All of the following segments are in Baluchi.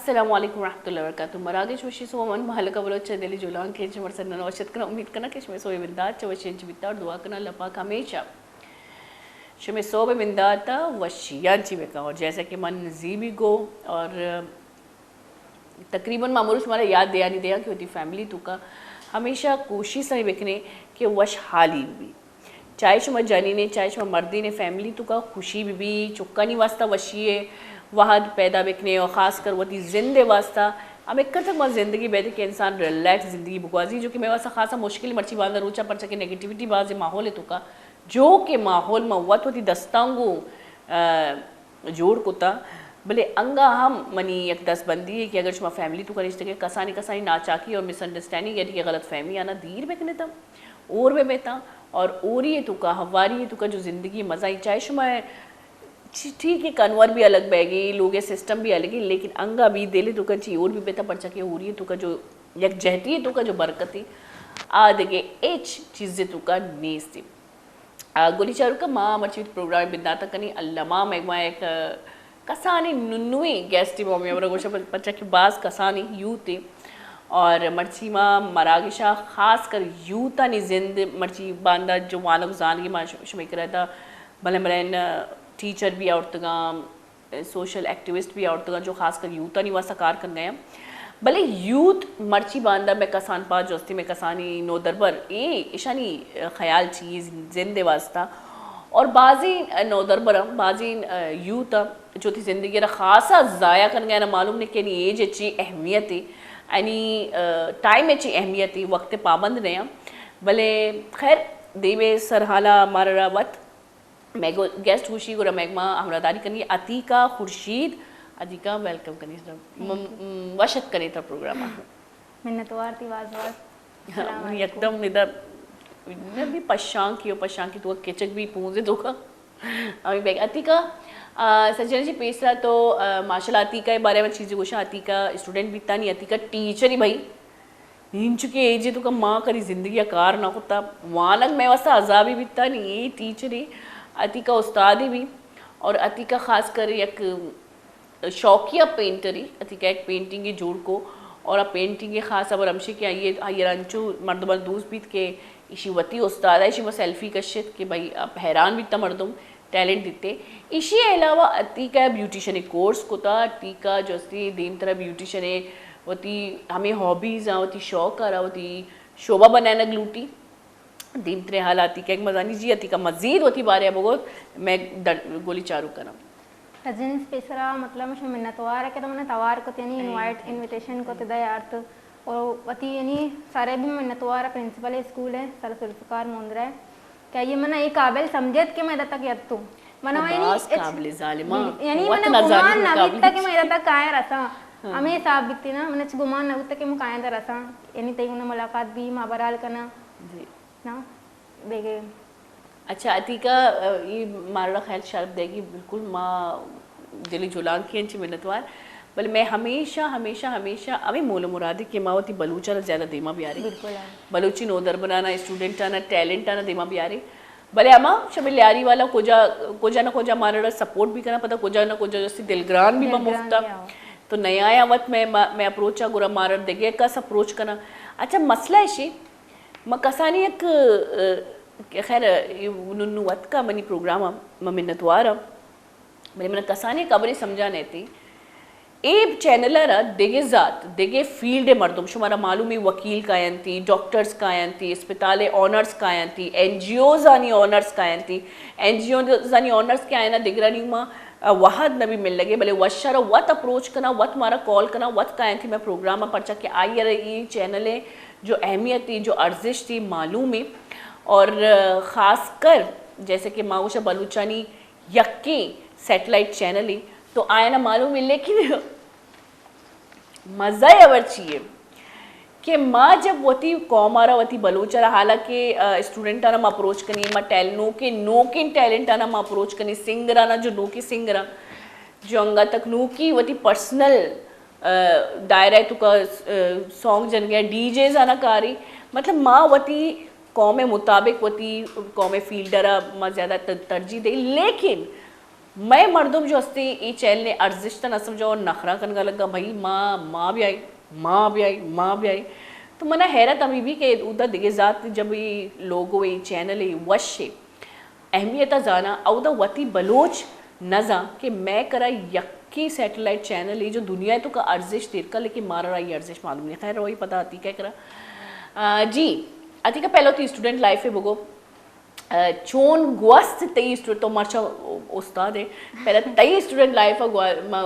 السلام علیکم ورحمۃ اللہ وبرکاتہ۔ مراگش وشی سوب من مالکہ بلوچ چہ دلی جولان کے چہ مرسد نن وشت کناں۔ امید کناں کہ شمے سوبے بندات چہ وشی انچ بیتا اور دعا کناں اللہ پاک ہمیشہ شمے سوبے بندات وشی انچی بکا۔ اور جیسا کہ من زی بھی گو اور تقریباً ما مروچ مارا یاد دیانی دیاں کہ وتی فیملی توکا ہمیشہ کوشش ہمے بکنے کہ وش حالی بی۔ چاہے شما جنینے، چاہے شما مردینے، فیملی توکا خوشی بہ بی، چکانی واسطہ وشی ءِ وہد پیدا بکنے اور خاص کر وتی زند ءِ واسطہ ہمے کتک ما زندگی بیت کہ انسان ریلیکس زندگی بگوازی، جو کہ مئے واسطہ خاصا مشکل مرچی باندا روچا، پرچا کہ نیگیٹیوٹی باز ءِ ماحول ءِ توکا، جو کہ ماحول ما وت وتی دستاں گوں، آ، جوڑ کتا، بلے انگا ہم منی یک دست بندی ہے کہ اگر شما فیملی توکا نشتگے، کسانی کسانی ناچاکی اور مس انڈرسٹینڈنگ یعنی کہ غلط فہمی آنا دیر بکنے تا، اور بہ بیتا، اور اوری توکا، ہواری توکا جو زندگی مزہ ہی چاہے شما ٹھیک ہے، کنور بھی الگ بہ گئی، لوگ سسٹم بھی الگ ہے، لیکن انگا بھی دل توکا چی اور بہ بیتا، پرچا کہ اوری توکا جو یک جہتی توکا جو برکت ہے، آ دگے ہچ چیز توکا نیست ہے۔ آ، گلی چاروکا ما مرچی وتی پروگرام بنداتا کنی، الما مہمان یک، آ، کسانی ننوی گیسٹ ما ہمیں ہمرا گوشا، پرچا کہ باز کسانی یوتھ ہے اور مرچی ما مراگشا خاص کر یوتھانی زند مرچی باندا جو وانگ زانگی ما ش-، شمے کرا دا بلے بلے ٹیچر بھی آورتگاں، سوشل ایکٹیوسٹ بھی آورتگاں جو خاص کر یوتھانی واسطہ کار کنگا ہیں۔ بلے یوتھ مرچی باندا مئے کسان پا جستی مئے کسانی نودربر اے اشانی خیال چی زند واسطہ اور بازیں نودربر ہم بازیں یوتھ ہم جو تی زندگی را خاصا ضائع کنگا ہیں، معلوم نہیں کہ یعنی ایج چی اہمیت ہے، یعنی ٹائم چی اہمیت ہے، وقت پابند نہیں۔ بلے خیر، دیمے سرحالا مارا وت مئے گو-، گیسٹ گوشی گڑا مئے ما ہمراہداری کنی عتیقہ خورشید۔ عتیقہ ویلکم کنی ترا، م-، م-، وش اتک کنی ترا پروگرام ءَ۔ منتوار تی باز باز۔ السلام علیکم۔ یکدم ادا نہ بھی پشانکی و پشانکی تو کچک بھی پونزے دوکا۔ ہمیں بیگ عتیقہ، آ، سجن جی پیسرا تو، آ، ماشاءاللہ عتیقہ ءِ بارے میں چیزیں گوشاں۔ عتیقہ اسٹوڈنٹ بیتانی، عتیقہ ٹیچر ہی بھائی۔ انچو کہ ایجے تو کہ ما کدی زندگی ءَ کار نہ کتا، وانگ مئے واسطہ عذابی بیتا نی، اے ٹیچر ہی، عتیقہ استاد ہی بھی، اور عتیقہ خاص کر یک شوقیہ پینٹر ہی، عتیقہ ایک پینٹنگ ہی جوڑ کو، اور آ پینٹنگ ہی خاص خبر ہمشی کہ آئیے، آئیے انچو مردمان دوست بیت کہ ایشی وتی استاد ہے، ایشی بس سیلفی کشت کہ بھائی اب حیران بیتا مردم۔ ٹیلنٹ دیتے۔ ایشی ءَ علاوہ عتیقہ ءَ بیوٹیشن ءِ کورس کتا، عتیقہ جو استی دیمترا بیوٹیشن ءِ وتی ہمے ہابیز آں، وتی شوق آرا، وتی شعبہ بنائینگ لوٹی۔ دیمترے حال عتیقہ ءَ مزانی جی عتیقہ مزید وتی بارے ءَ بگوت، میں در-، گولی چارو کناں۔ سجن پیسرا مطلب شما منتوار ہے کہ تو منا توار کت، یعنی انوائٹ، انویٹیشن کت دے آرت۔ اور وتی یعنی سارے بھی منتوار ہے پرنسپل اسکول ہے سر ذوالفقار موندرا ہے کہ آئی منا اے قابل سمجھت کہ میں ادا تک یتوں۔ منا تو یعنی باز اچ-، قابل ظالماں۔ یعنی وت منا نہ گمان ظالم نہ قابل بیتا کہ میں ادا تک کائیں رساں۔ ہاں۔ ہمیں حساب بیتی نا، منا اچ گمان نہ بیتا کہ میں کائیں در رساں۔ یعنی تئی منا ملاقات بھی، ما بہرحال کناں۔ جی۔ نا، بیگے۔ اچھا، عتیقہ، اے مارا خیر شرپ دے گی، بالکل ما دلی جولانکی انچی منتوار۔ بلے میں ہمیشہ، ہمیشہ، ہمیشہ ہمیں مول و مرادی کہ ما وتی بلوچانا زیادہ دیما بیارے۔ بالکل، ہاں۔ بلوچی نودربرانا، اسٹوڈنٹانا، ٹیلنٹانا دیما بیارے۔ بلے ہما شمے لیاری والا کجا، کجا نہ کجا مارا سپورٹ بھی کنا، پتہ کجا نہ کجا جستی دلگران بھی دلگران مفتا۔ بھی، ہاں۔ تو نیا آیا وت میں، میں، میں اپروچا گرا مارا دگے کس اپروچ کنا۔ اچھا، مسئلہ ایشی، ما کسانی یک، ا، کہ خیر، اے نوں، نوں اتکا منی پروگرام ءَ، ما منتوار آں۔ بلے من کسانی یک ہبرے سمجھا نہ تھی۔ اے چینل ءَ را دگہ ذات، دگہ فیلڈ ءِ مردم، شمارا معلوم ہے وکیل کاینتی، ڈاکٹرز کاینتی، اسپتال ءِ اونرز کاینتی، این جی اوز آنی اونرز کاینتی، این جی اوز آنی اونرز کہ آیانا دگرانی ما وہد نہ بی ملگے، بلے وشارا وت اپروچ کنا، وت مارا کال کنا، وت کاینتی میں پروگرام ءَ، پرچا کہ آئی ءَ را اے چینل ءِ جو اہمیت تھی، جو ارزش تھی معلوم ہے۔ اور خاص کر جیسے کہ ما گوشا بلوچانی یکیں سیٹلائٹ چینل ہے تو آیانا معلوم ہے، لیکن مزہ ءِ ہبر چی ہے کہ ما جب وتی قوم ءَ را، وتی بلوچ ءَ را، حالانکہ، آ، اسٹوڈنٹانا ما اپروچ کنی، ما ٹیل-، نوکیں، نوکیں ٹیلنٹانا ما اپروچ کنی، سنگرانا جو نوکیں سنگراں، جو انگا تک نوکی وتی پرسنل، آ، دائرہ ءِ توکا، آ، سانگ جنگے، ڈی جیز آنا کاری، مطلب ما وتی قوم ءِ مطابق وتی قوم ءِ فیلڈ ءَ را ما زیادہ ت-، ترجیح دے، لیکن مئے مردم جو ہستے اے چینل ارزشت نہ سمجھا اور نخرا کنگا لگا، بھائی ما ما بیائی، ما بیائی، ما بیائی۔ تو منا حیرت ہمی بھی کہ اودا دگہ ذات جب اے لوگو اے چینل اے وش اے اہمیت ء زاناں، اودا وتی بلوچ نہ زان کہ مئے کرا یکیں سیٹلائٹ چینل اے جو دنیا ء توکا ارزشت ایر کا، لیکن مارا را اے ارزشت معلوم نہیں۔ خیر، روئی پدا عتیقہ کرا۔ آ، جی، عتیقہ پہلو تئی اسٹوڈنٹ لائف ء بگو۔ آ، چون گوست تئی اسٹو-، تو مرچا استاد ہے، پہلا تئی اسٹوڈنٹ لائف ء گوا-، ما،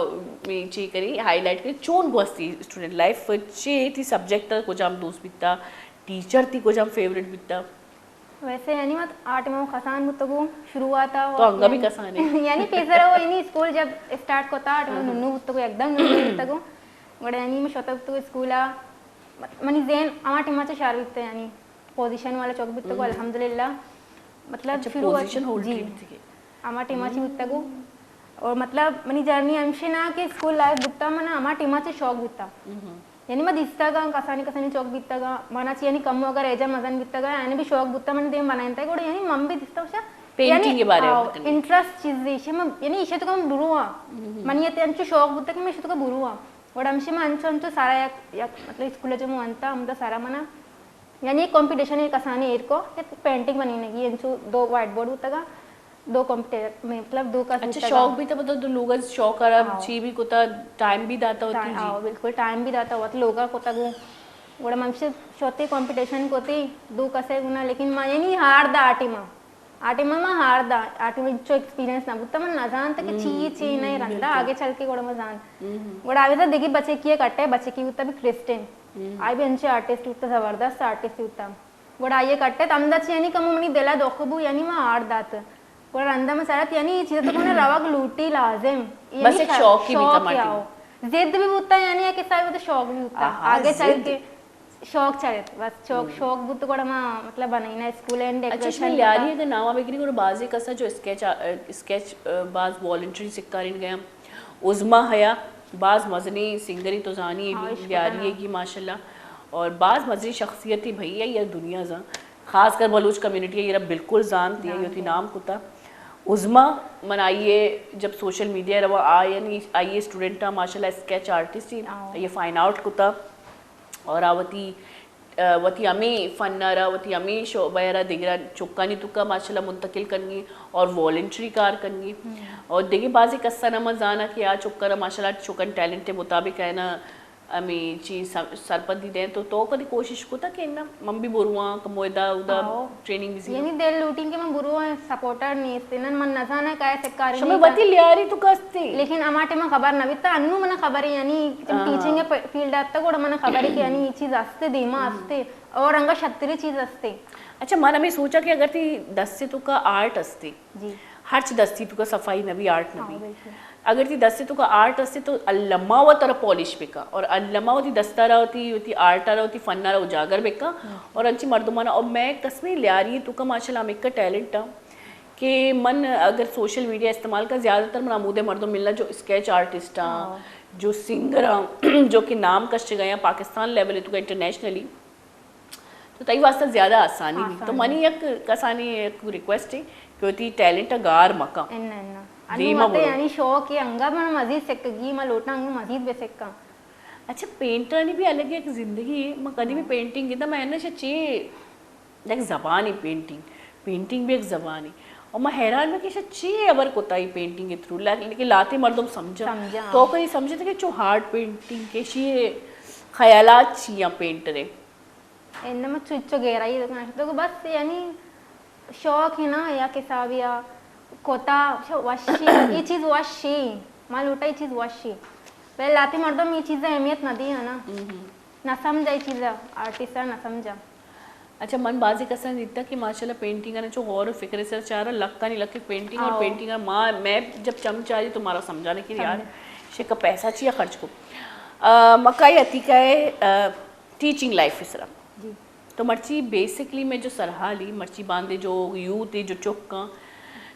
می چی کری، ہائی لائٹ کری، چون گوست تئی اسٹوڈنٹ لائف، چے تئی سبجیکٹ کجام دوست بیتا، ٹیچر تئی کجام فیورٹ بیتا؟ ویسے یعنی ما آ ٹائم ء کسان بوتگوں، شروعات ء تو انگا بھی یعنی کسان ئے۔ یعنی پیسر ء یعنی اسکول جب اسٹارٹ کتا، آ ٹائم ء ہاں، ہاں۔ ننو بوتگوں، یکدم ننو بوتگوں۔ گڑا یعنی ما شتگ تو اسکول ء، مت-، منی ذہن ہما ٹائم ء چہ شر بیتہ، یعنی پوزیشن والا چوک بیتگوں، ہم۔ الحمدللہ۔ مطلب اچھا، شروع پوزیشن ہولڈر جی۔ بیتگے۔ ہما ٹائم ء چہ بیتگوں۔ اور مطلب منی جرنی ہمشی نا کہ اسکول لائف بوتا، من ہما ٹائم ء چہ شوق بوتا۔ ہم۔ یعنی ما دیستگاں، کسانی کسانی چوک بیتگاں، منا چہ یعنی کمو اگر ایجا مزن بیتگاں، آیانی بھی شوق بوتا من دیم بنائینتگ، گڑا یعنی من بھی دیستگ، اچھا، پینٹنگ یعنی، کے بارے میں آؤ، بتائیں۔ انٹرسٹ چیز ایشی، من یعنی ایشی تو کم برو ہاں۔ ہم۔ منی ات انچو شوق بوتا کہ من ایشی تو کم برو ہاں۔ گڑا ہمشی من انچو انچو سارا یک، یک مطلب اسکول جو من انتا ہمدا سارا منا یعنی ایک کمپٹیشن ایک کسانی ایر کو، ایک پینٹنگ بنینگی، انچو دو وائٹ بورڈ بوتگا، دو کمپٹی-، مطلب دو کس اچھا، بوتگا۔ شوق بھی تھا، مطلب تو لوگ شوق کرا ہاں۔ چی بھی کوتا، ٹائم بھی داتا ہوتی ٹائم، جی۔ ہاں، بالکل ٹائم بھی داتا ہوتا، لوگا کوتا گو۔ گڑا من سے شوتے کمپٹیشن کوتی، دو کسے گنا، لیکن ما یعنی ہار دا آ ٹائم ء۔ آ ٹائم ء ما ہار دا، آ ٹائم ء انچو ایکسپیرینس نہ بوتا، من نہ زانتا کہ چی ہم، چی ہم، نہیں رندا، بالکل۔ آگے چل کے گڑا ما زان۔ ہم، ہم۔ گڑا آویتا دیگی بچے کیے کٹے، بچے کی بوتا بھی کرسٹن۔ ہم۔ آئی بھی انچے آرٹسٹ بوتا، زبردست آرٹسٹ بوتا۔ گڑا آئی ء کٹت، ہمدا چہ یعنی کمو منی دل ء دکھ بو، یعنی ما ہار دات۔ گڑا رندا ما چارت، یعنی اے چیز تو کنے روگ لوٹی لازم۔ یعنی بس ایک شا-، شوق ہی بیتا شوق ماٹی۔ آؤ۔ ضد بھی بوتا، یعنی ایک حساب تو شوق بھی بوتا۔ آہا، آگے چل ضد۔ کے شوق چارت، بس شوق، ہم۔ شوق بوت گڑا ما مطلب بنائینا اسکول اینڈ اچھا، اس میں ڈیکوریشن لیاری بوتا۔ اگر نام بگری گڑا بازی کسا جو اسکیچ آ-، اسکیچ، آ، باز والنٹری سکارین گیا۔ عظمی حیا باز مزنیں سنگرے تو زانی ہاں، بھی، عشق لیاری نا۔ گی ماشاءاللہ۔ اور باز مزنیں شخصیتے بھئی ہے یا دنیا زان۔ خاص کر بلوچ کمیونٹی ہے، یہ بالکل زانتی ہے، یہ وتی نام کتا۔ عظمی من آئیے جب سوشل میڈیا روا آ، یعنی آئیے اسٹوڈنٹ ماشاءاللہ اسکیچ آرٹسٹ ہی، ہاں۔ یہ فائن آرٹ کتا۔ اور آ وتی، آ، وتی ہمے فن ء را، وتی ہمے شعبہ ء را دگرا چکانی توکا ماشاءاللہ منتقل کنگی اور والنٹری کار کنگی۔ ہم۔ اور دگہ بازیں کسان ء من زاناں کہ آ چکاں را ماشاءاللہ چکانی ٹیلنٹ ء مطابق آیانا ہمے چیز سر-، سرپدی دیں۔ تو تو کدی کوشش کتا کہ اناں من بھی برواں کمو ادا اودا ہاں۔ ٹریننگ بزیراں؟ یعنی دل لوٹیں کہ من برواں، سپورٹر نیست، اناں من نزاناں کہ آیا سکاری شمئے نہیں وتی لیاری تو کستی۔ لیکن ہما ٹائم خبر نہ بیتا، انو منا خبر ہے، یعنی جب ہاں۔ ٹیچنگ ء پ-، فیلڈ آتا، گڑا منا خبر ہے کہ یعنی یہ چیز ہستے، دیما ہستے، اور انگا شتری چیز ہستے۔ اچھا، من ہمیں سوچا کہ اگر تی دستے تو کا آرٹ ہستے، جی۔ ہرچ دستی تو کا صفائی نہ بھی، آرٹ نہ ہاں، بھی۔ بالکل۔ اگر تی دستے تو کا آرٹ ہستے تو الما و ترا پالش بکا، اور الما و تی دستا را، تی، تی آرٹ را، تی فن را اجاگر بکا، ہاں۔ اور انچی مردمانا، اور میں قسمیں لیاری تو کا ماشاءاللہ ہمیں کا ٹیلنٹ ہاں۔ کہ من اگر سوشل میڈیا استعمال کاں، زیادہ تر من ہمودے مردم ملنا جو اسکیچ آرٹسٹ آں، ہاں۔ جو سنگر آں، جو کہ نام کشگ ء آں پاکستان لیول ء تو انٹرنیشنلی، تو تئی واسطہ زیادہ آسانی بھی۔ تو آسانی۔ منی یک کسانی یک ریکویسٹ ہے کہ وتی ٹیلنٹ ء گار مکن۔ اناں، اناں۔ انو دیما مت برو۔ یعنی شوق ہے انگا من مزید سکگی، من لوٹاں انگا مزید بہ سکاں۔ اچھا، پینٹرانی بھی الگ یک زندگی ہے۔ من کدی بھی ہاں۔ پینٹنگ گنداں، من اناں چی یک زبانے پینٹنگ، پینٹنگ بھی یک زبانے۔ اور من حیران بہ کہ ایشاں چی ہبر کتا ای پینٹنگ کے تھرو، لا-، لیکن لاتے مردم سمجھا۔ سمجھا۔ تو کہیں سمجھتے کہ چو ہارڈ پینٹنگ کے شی خیالات چی یا پینٹر ہے؟ انما چو، چو گہرائی تو کنا تو بس یعنی شوق ہے نا یا کسابیا کتا شو وشی، یہ چیز وشی، ما لوٹا یہ چیز وشی۔ پہلے لاتے مردم یہ چیز اہمیت نہ دیا نا۔ ہم۔ نہ سمجھا یہ چیز، آرٹسٹ نہ سمجھا۔ اچھا، من بازیں کساں دیتا کہ ماشاءاللہ پینٹنگ ء چو غور و فکر سر چارا، لکانی لکھ پینٹنگ اور آؤ۔ پینٹنگ ء ما، میں جب چم چاری تو مارا سمجھانے کی یار، سمجھا۔ شک پیسہ چیا خرچ کو۔ آ، مکائی عتیقہ ہے، آ، ٹیچنگ لائف سرا۔ جی۔ تو مرچی بیسکلی میں جو سرحالی، مرچی باندے جو یوتھ ہے، جو چکاں،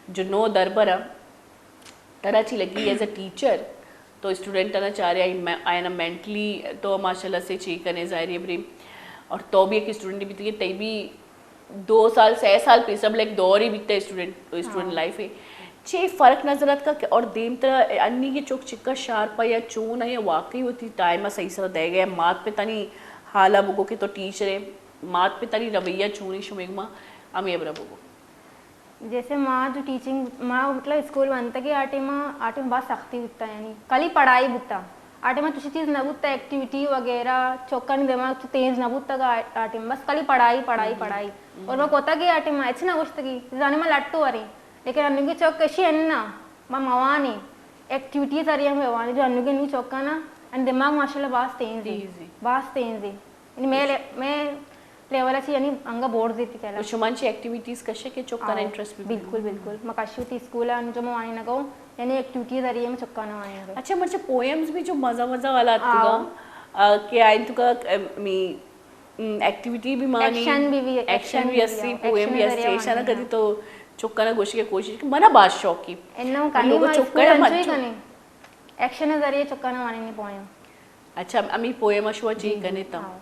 جو نو دربر ہیں، ترا چی لگی ایز اے ٹیچر؟ تو اسٹوڈنٹ آنا چارے، آئی میں، آئینا مینٹلی تو ماشاءاللہ سے چی کنے، ظاہر ہے بریم۔ اور تو بھی ایک اسٹوڈنٹ بیتی کہ تئی بھی دو سال، سہ سال پیسا بلے ایک دور ہی بیتا ہے اسٹوڈنٹ، اسٹوڈنٹ ہاں۔ لائف ہے۔ چے فرق نظر اتکا کہ اور دیم ترا انی کہ چک چکا شارپا یا چون یا واقعی وتی ٹائم صحیح سرا دے گئے؟ مات پتانی حالا بگو کہ تو ٹیچر ہے، مات پتانی رویہ چونی شمیگ ما ہمیں ابرا بگو۔ جیسے ما جو ٹیچنگ، ما مطلب اسکول بنتگی آ ٹائم، آ ٹائم بہت سختی بوتا، یعنی کلی پڑھائی بوتا۔ آ ٹائم چوشی چیز نہ بوتا، ایکٹیویٹی وغیرہ، چوکانی دماغ تو تیز نہ بوتا گا آ ٹائم، بس کلی پڑھائی، پڑھائی، پڑھائی۔ اور ما کوتا گی آ ٹائم ہچ نہ گوشتگی، زانے ما لٹو وریں۔ لیکن انوگی چوک کشی اننا، ما موانی ایکٹیویٹی ذریعہ میں وانی جو انوگی نی چوکانا، ان دماغ ماشاءاللہ باز تیز ہے، تیز ہے۔ باز تیز ہے۔ یعنی میں لے-، میں لیول اچھی یعنی انگا بورڈ دیتی کہلا۔ تو شمان چی ایکٹیویٹیز کشے کہ چکانا آؤ، انٹرسٹ بھی؟ بالکل، بالکل۔ مکاشو تی اسکول ان جو موانی نگو، یعنی ایکٹیویٹی ذریعے میں چکانا وانی نگو۔ اچھا، مرچی پوئمز بھی جو مزہ مزہ والا آؤ۔ اتکا، آ، کہ آئین تو کا، امی، ام، ایکٹیویٹی بھی مانی، ایکشن بھی، بھی، ایکشن ایکشن بھی بھی اسی، آؤ۔ پوئم ایکشن بھی ذریعے اسی، ایشانا مانی کدی نا۔ تو چکانا گوشی کے کوشش کہ منا باز شوقی۔ انہوں ہم کانی لوگوں ما چکانا اسکول من انچوئی چک- کانی۔ ایکشن ذریعے چکانا وانی نی پوئم۔ اچھا، امی پوئم اشوا چی جی، جی، کنے تا۔ ہاں۔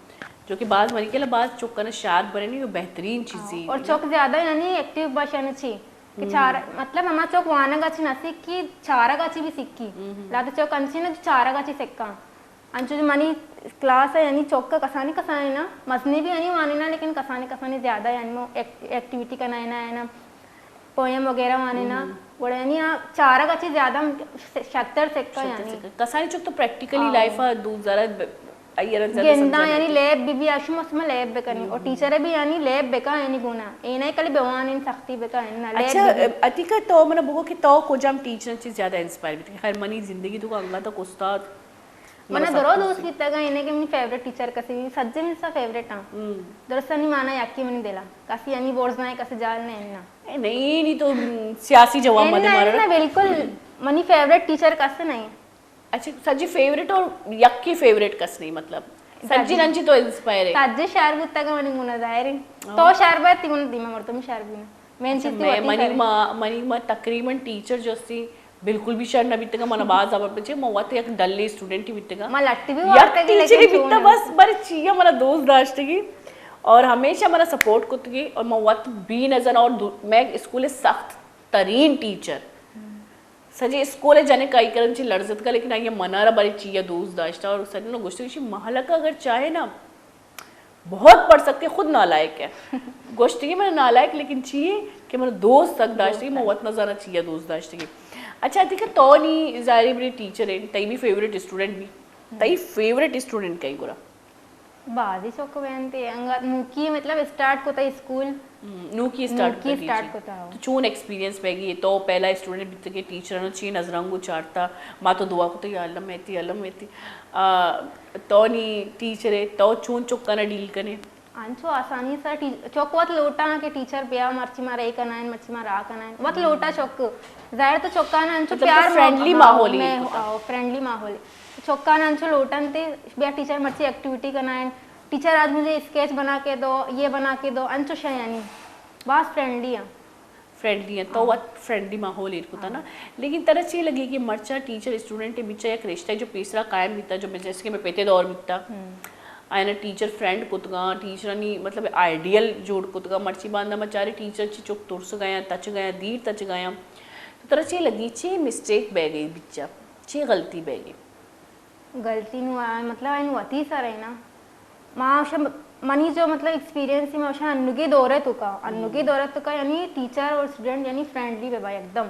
جو کہ باز منی کلا باز چکانا شار برنی و بہترین چیزی۔ ہاں، اور چک زیادہ یعنی ایکٹیو باشن چی کہ چار، مطلب ہما چک وانگا چی نہ سکی، چارگا چی بھی سکی۔ لاتے چک انچی نہ چارگا چی سکا۔ انچو جو منی کلاس ہے یعنی چک کسانی کسانی نا، مزنی بھی یعنی وانی نا، لیکن کسانی کسانی زیادہ یعنی مو ایک-، ایکٹیویٹی کنا ہے نا، ہے نا۔ پوئم وغیرہ وانینا، گڑا یعنی آ چارگ اچی زیادہ ہم ش-، شتر سکا شتر یعنی۔ سکا۔ کسانی چک تو پریکٹیکلی آؤ۔ لائف آ دو زرا ب-، آئی رن زیادہ گندا سمجھا یعنی نہیں۔ لیب بھی، بھی اشم اسم لیب بکنی۔ اور ٹیچر بھی یعنی لیب بکا یعنی گونا۔ اے نہیں کلی بوان ان سختی بکا ان لیب اچھا، بھی۔ عتیقہ تو منا بگو کہ تو کجام ٹیچر چی زیادہ انسپائر بیتی؟ خیر منی زندگی تو کا انگا تک استاد منا منا درو سب دوست کچھ بیتگا، انہیں کہ منی فیوریٹ ٹیچر کسی بھی، سجے من سا فیوریٹ ہاں۔ درست نہیں مانا یکی منی دلا۔ کسی یعنی بورز نہ، کسی جال نہ، اننا۔ اے نہیں، نہیں تو، ام، سیاسی جواب مدے اننا، مارا۔ اننا، بالکل منی فیوریٹ ٹیچر کس نہیں۔ اچھا، سجی فیوریٹ اور یکی فیوریٹ کس نہیں، مطلب سجی سجی۔ ننچی تو انسپائر ہے۔ سجی شعر بوتا کا منی منا ظاہر ہے۔ ہاں۔ تو شعر بات تی منا دیما مردم شعر بھی نا۔ میں اچھا، چیز تی میں، وتی منی سر۔ ما، منی ما تقریباً ٹیچر جو سی بالکل بھی شر نہ بیتگا، منا باز زبر بچے، ما وت یک ڈلے اسٹوڈنٹ ہی بیتگا۔ ما لٹ بھی یک وارتگی، ٹیچر لیکن ہی چون بیتا نہ۔ بس، بر چیا منا دوست داشتگی اور ہمیشہ منا سپورٹ کتگی اور ما وت بھی نزن اور دو-، میں اسکول سخت ترین ٹیچر۔ سجے اسکول جنے کائی کرن چی لڑزتگا، لیکن آئی منا را بر چیا دوست داشتا اور سجے نو گوشتگی شی محلہ کا اگر چاہے نا، بہت پڑھ سکتے، خود نالائق ہے۔ گوشتگی من نالائق، لیکن چی ہے کہ من دوست تک داشتگی، من وت نزاناں چیا دوست داشتگی۔ اچھا، دیکھا تو نی ظاہر ہے بڑی ٹیچر ہے، تئی بھی فیوریٹ اسٹوڈنٹ بھی، تئی فیوریٹ اسٹوڈنٹ کئی گرا؟ بازی چوک بینتے، انگا نوکی مطلب اسٹارٹ کو تا اسکول۔ ہم، نوکی اسٹارٹ نوکی کتی اسٹارٹ چی؟ کتا ہو۔ تو چون ایکسپیرینس بیگی؟ تو پہلا اسٹوڈنٹ بیتے کہ ٹیچرانو چی نظرانگو چارتا؟ ما تو دعا کتا، یا اللہ میتی، اللہ میتی۔ آ، تو نی ٹیچر ہے، تو چون چکانا ڈیل کنے؟ انچو آسانی سر ٹی-، چک وت لوٹا کہ ٹیچر بیا مرچی مارا اے کنائن، مرچی مارا آ کنائن۔ وت لوٹا چک۔ ظاہر تو چکانا انچو مطلب پیار تو فرینڈلی ماحول ہی میں، کتا۔ آؤ، فرینڈلی ماحول۔ چکانا انچو لوٹن تے، بیا ٹیچر مرچی ایکٹیویٹی کنائن۔ ٹیچر آج مجھے اسکیچ بنا کے دو، یہ بنا کے دو، انچو شے یعنی باز فرینڈلی ہیں۔ فرینڈلی ہیں، تو ہاں۔ وت فرینڈلی ماحول ایر کتا نا۔ ہاں۔ لیکن ترا چی لگی کہ مرچا ٹیچر اسٹوڈنٹ بچا یک رشتہ جو پیسرا قائم بیتا، جو میں جیسے کہ میں پیتے دور بیتا، آئینا ٹیچر فرینڈ کتگاں، ٹیچرانی مطلب آئیڈیل جوڑ کتگاں، مرچی باندا مچاری ٹیچر چی چک ترس گیا، تچ گیا، دیر تچ گیا۔ تو ترا چی لگی، چی مسٹیک بہ گئی بچا، چی غلطی بہ گئی؟ غلطی نو آ، مطلب، اینو وتی سر ہے نا۔ ما اوشا، منی جو، مطلب، ایکسپیرینس ہے، ما اوشا انوگی دورے تو کا، انوگی دورے تو کا، یعنی ٹیچر اور اسٹوڈنٹ، یعنی فرینڈلی بے با ایک دم۔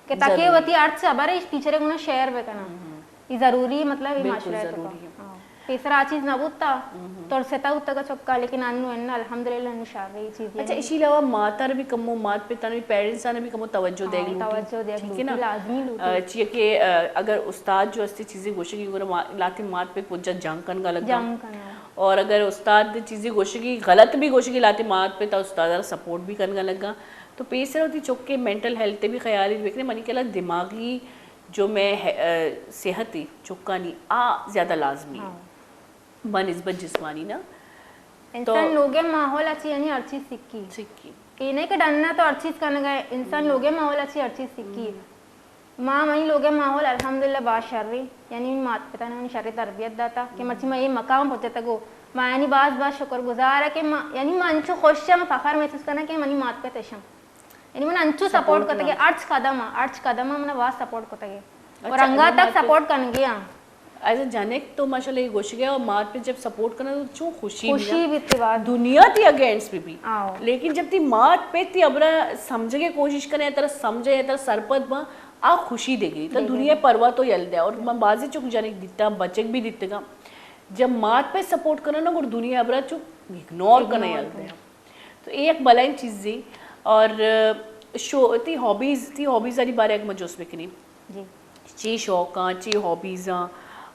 کہ تاکہ وتی ہر چیز خبر ہے، اس ٹیچر کو نا شیئر بے کنا۔ یہ ضروری ہے، مطلب، یہ بالکل معاشرہ ہے تو کا۔ ضروری ہے۔ ہاں۔ پیسر آ چیز نہ بوتا، تو ستا ہوتا کا چکا، لیکن انو ان الحمدللہ انو شر رہی چیز اچھا، ہے۔ اسی علاوہ ماتار بھی کمو، مات پتان بھی، پیرنٹس آنا بھی کمو توجہ دے ہاں، لوٹی۔ توجہ دے ٹھیک ہے نا؟ لوٹی، لازمی لوٹی۔ آ، چیئے کہ، آ، اگر استاد جو استے چیزیں گوشگی گورا ما-، لاتے مات پہ کجا جنگ کنگا لگا۔ جنگ کنگا۔ اور اگر استاد چیزیں گوشگی غلط بھی گوشگی لاتے مات پہ تا استاد سپورٹ بھی کنگا لگا۔ تو پیسر ہوتی چکے مینٹل ہیلتھ بھی خیال ہی بکنے، منی کلا دماغی جو میں ہے، آ، صحت ہے چکانی آ زیادہ لازمی ہے۔ ہاں۔ بنسبت جسمانی نا۔ انسان لوگے ماحول اچھی یعنی ہر چیز سکی۔ سکی۔ اے نہیں کہ ڈننا تو ہر چیز کنگا ہے، انسان لوگے ماحول اچھی ہر چیز سکی۔ ما منی لوگے ماحول الحمدللہ با شری، یعنی منی مات پتا نے منی شری تربیت داتا کہ مرچی ما اے مقام پہنچتا گو۔ ما یعنی باز باز شکر گزار ہے کہ ما، یعنی ما انچو خوش ہم فخر محسوس کرنا کہ منی مات پتا شم۔ یعنی من انچو سپورٹ کتگے، ہرچ قدم ءَ، ہرچ قدم ءَ من واز سپورٹ کتگے۔ اور انگا تک سپورٹ کنگے ہاں۔ ایز اے جنک تو ماشاءاللہ یہ گوشگے اور مات پہ جب سپورٹ کرنا تو چون خوشی خوشی بیتی بات۔ دنیا تی اگینسٹ بھی بھی۔ لیکن جب تی مات پہ تی ابرا سمجھگے کوشش کرے، ترا سمجھے، ترا سرپد با، آ خوشی دے گی۔ تو دنیا پرواہ تو یل دے۔ اور من بازی چک جنک دیتا، بچک بھی دیتگا۔ جب مات پہ سپورٹ کرنا نا، گڑ دنیا ابرا چک اگنور کرنا یل دے۔ تو اے یک بلائیں چیزے۔ اور شو، تی ہابیز، تی ہابیز آنی بارے اگر من جست بکنی۔ جی۔ چی شوق آں، چی ہابیز آں،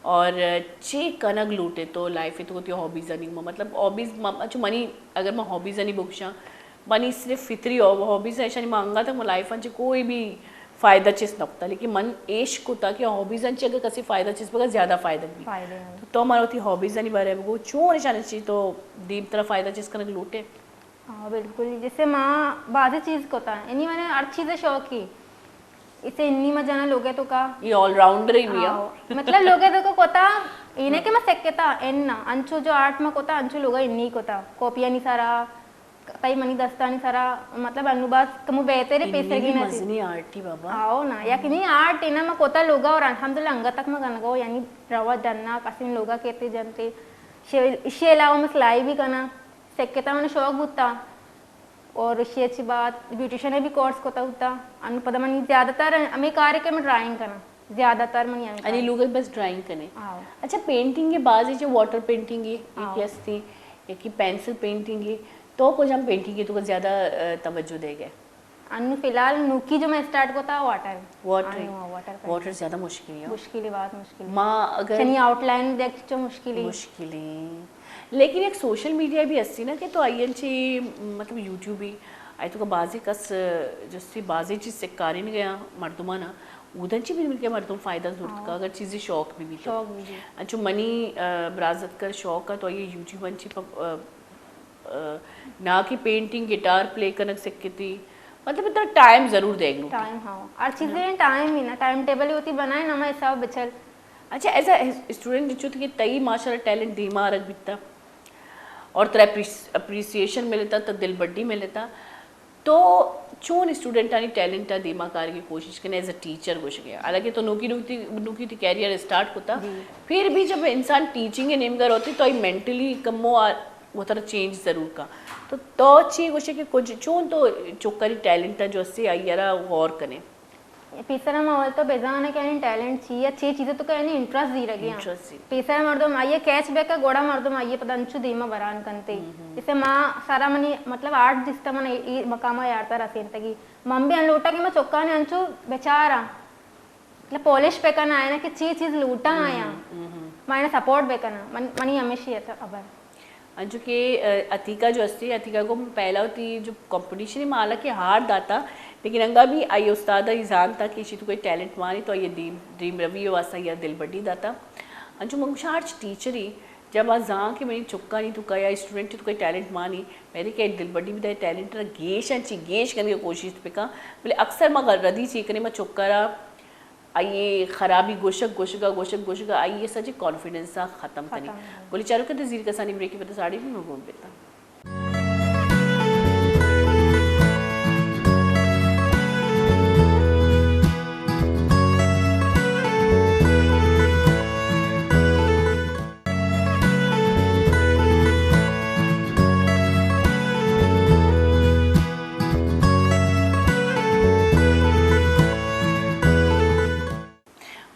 اور چی کنگ لوٹے تو لائف تو تی ہابیز آنی؟ مطلب ہابیز، اچھا منی، اگر من ہابیز آنی بگشاں، منی صرف فطری ہابیز ہیں، ایشانی من انگا تک من لائف آنچے کوئی بھی فائدہ چیز نہ کتا، لیکن من ایش کتا کہ ہابیز آنچے اگر کسی فائدہ چیز بگا زیادہ فائدہ بھی۔ تو، تو مارا تی ہابیز آنی بارے بگو، چون ایشانی چی تو دیم ترا فائدہ چیز کنگ لوٹے؟ ہاں، بالکل۔ جیسے ما بازی چیز کتا، یعنی منے ہر چیز شوق ہی۔ اسے انی ما جانا لوگے تو کا۔ یہ آل راؤنڈر ہی بھی ہے۔ ہاں، مطلب لوگے تو کو کتا، یہ نہیں کہ ما سکتا، ان نا۔ انچو جو آرٹ ما کتا، انچو لوگا انی کتا۔ کاپیانی سارا، تئی منی دستانی سارا، مطلب انو باز کمو بہتر ہے، پیسر کی نہ مزنی آرٹ ہی بابا۔ آؤ نا، یک نہیں آرٹ ہے نا، ما کتا لوگا اور الحمدللہ انگا تک ما گنگو، یعنی روا جننا، کسی لوگا کہتے جنتے۔ شے، شے علاوہ ما سلائی بھی کنا۔ سکتا من شوق بوتا اور اشی اچھی بات بیوٹیشن بھی کورس کتا ہوتا۔ ان پدا منی زیادہ تر ہمیں کار ہے کہ میں ڈرائنگ کرنا، زیادہ تر منی ہمیں انی لوگ بس ڈرائنگ کنے۔ ہاں۔ اچھا، پینٹنگ کے بعض جو واٹر پینٹنگ ہے، یہ کیستی، یا کہ پینسل پینٹنگ ہے، تو کچھ ہم پینٹنگ کے تو زیادہ، آ، توجہ دے گئے؟ انو فی الحال نوکی جو میں اسٹارٹ کو تھا واٹر۔ واٹر۔ انو واٹر پینٹ۔ واٹر زیادہ مشکل ہے۔ مشکل ہے، بہت مشکل ہے۔ ما اگر چنی آؤٹ لائن دیکھ چو مشکل ہے۔ مشکل ہے۔ لیکن ایک سوشل میڈیا بھی ہستی نا کہ تو آئی انچی مطلب یوٹیوب ہی آئی تو کا بازی کس جستی بازی چیز سکاری نہیں گیا مردمانا، اودن چی بھی مل کے مردم فائدہ زورت کا اگر چیزی شوق بھی بھی تو۔ شوق بھی بھی۔ انچو منی، آ، برازت کا شوق ہے تو یہ یوٹیوب انچی پ-، آ، آ، نہ کہ پینٹنگ، گٹار پلے کنگ سکھتی، مطلب اتنا ٹائم ضرور دیگ لوٹی۔ ٹائم، ہاں، ہر چیزیں ٹائم ہی نا، ٹائم ٹیبل ہی ہوتی بنائے نا، ہمیں حساب بچل۔ اچھا، ایز اے اسٹوڈنٹ جو کہ تئی ماشاءاللہ ٹیلنٹ دیما رکھ بیتا اور ترا اپریس-، اپریسیشن ملتا، تو دل بڈی ملتا، تو چون اسٹوڈنٹانی ٹیلنٹ ء دیما کارگی کوشش کنے ایز اے ٹیچر گوشگے؟ حالانکہ تو نوکی نوکی، نوکی تی کیریئر اسٹارٹ کتا، پھر بھی جب انسان ٹیچنگ ء نیمگا روتی تو آئی مینٹلی کمو آ وترا چینج ضرور کا۔ تو تو چی گوشے کہ کچھ چون تو چکانی ٹیلنٹ ء جو اسے آئی ء را غور کنے؟ پیسرا ما اول تو بزانا کہ آئی ٹیلنٹ چی یا چی چیز تو کہ آئی انٹرسٹ زیرگی ہاں۔ انٹرسٹ زی۔ پیسرا مردم آئی کیچ بیک گوڑا مردم آئی پتہ انچو دیما بران کنتے۔ اسے ما سارا منی مطلب آرٹ دستا من ای مقام یارتا رسینتگی۔ من بھی ان لوٹا کہ ما چکانے انچو بچارا۔ مطلب پالش پہ کنا آیا نا کہ چی چیز لوٹا آیا۔ ما انہیں سپورٹ بہ کنا۔ من، منی ہمیشی ہے تو خبر۔ انچو کہ، آ، عتیقہ جو استی، عتیقہ کو پہلا وتی جو کمپٹیشن ہے، ما حالانکہ ہار داتا، لیکن انگا بھی آئی استاد ای زانتا کہ ایشی تو کوئی ٹیلنٹ مانی تو آئی دیم، دیم روی واسطہ یا دل بڈی داتا۔ انچو من گوشاں ہرچ ٹیچری جب آ زان کہ منی چکانی تو کا یا اسٹوڈنٹ تو کوئی ٹیلنٹ مانی، میرے کہ دل بڈی بھی دے ٹیلنٹ را گیش انچی گیش کنگے کوشش بکا، بلے اکثر ما غلطی چی کنے ما چکا را آئی خرابی گوشگ، گوشگا، گوشگ، گوشگا، آئی سجے کانفیڈنس ء ختم کنی۔ ختم۔ گلی چاروکاں، تو زیر کسانی بریک ء پد ساڑی بھی مگون بیتا۔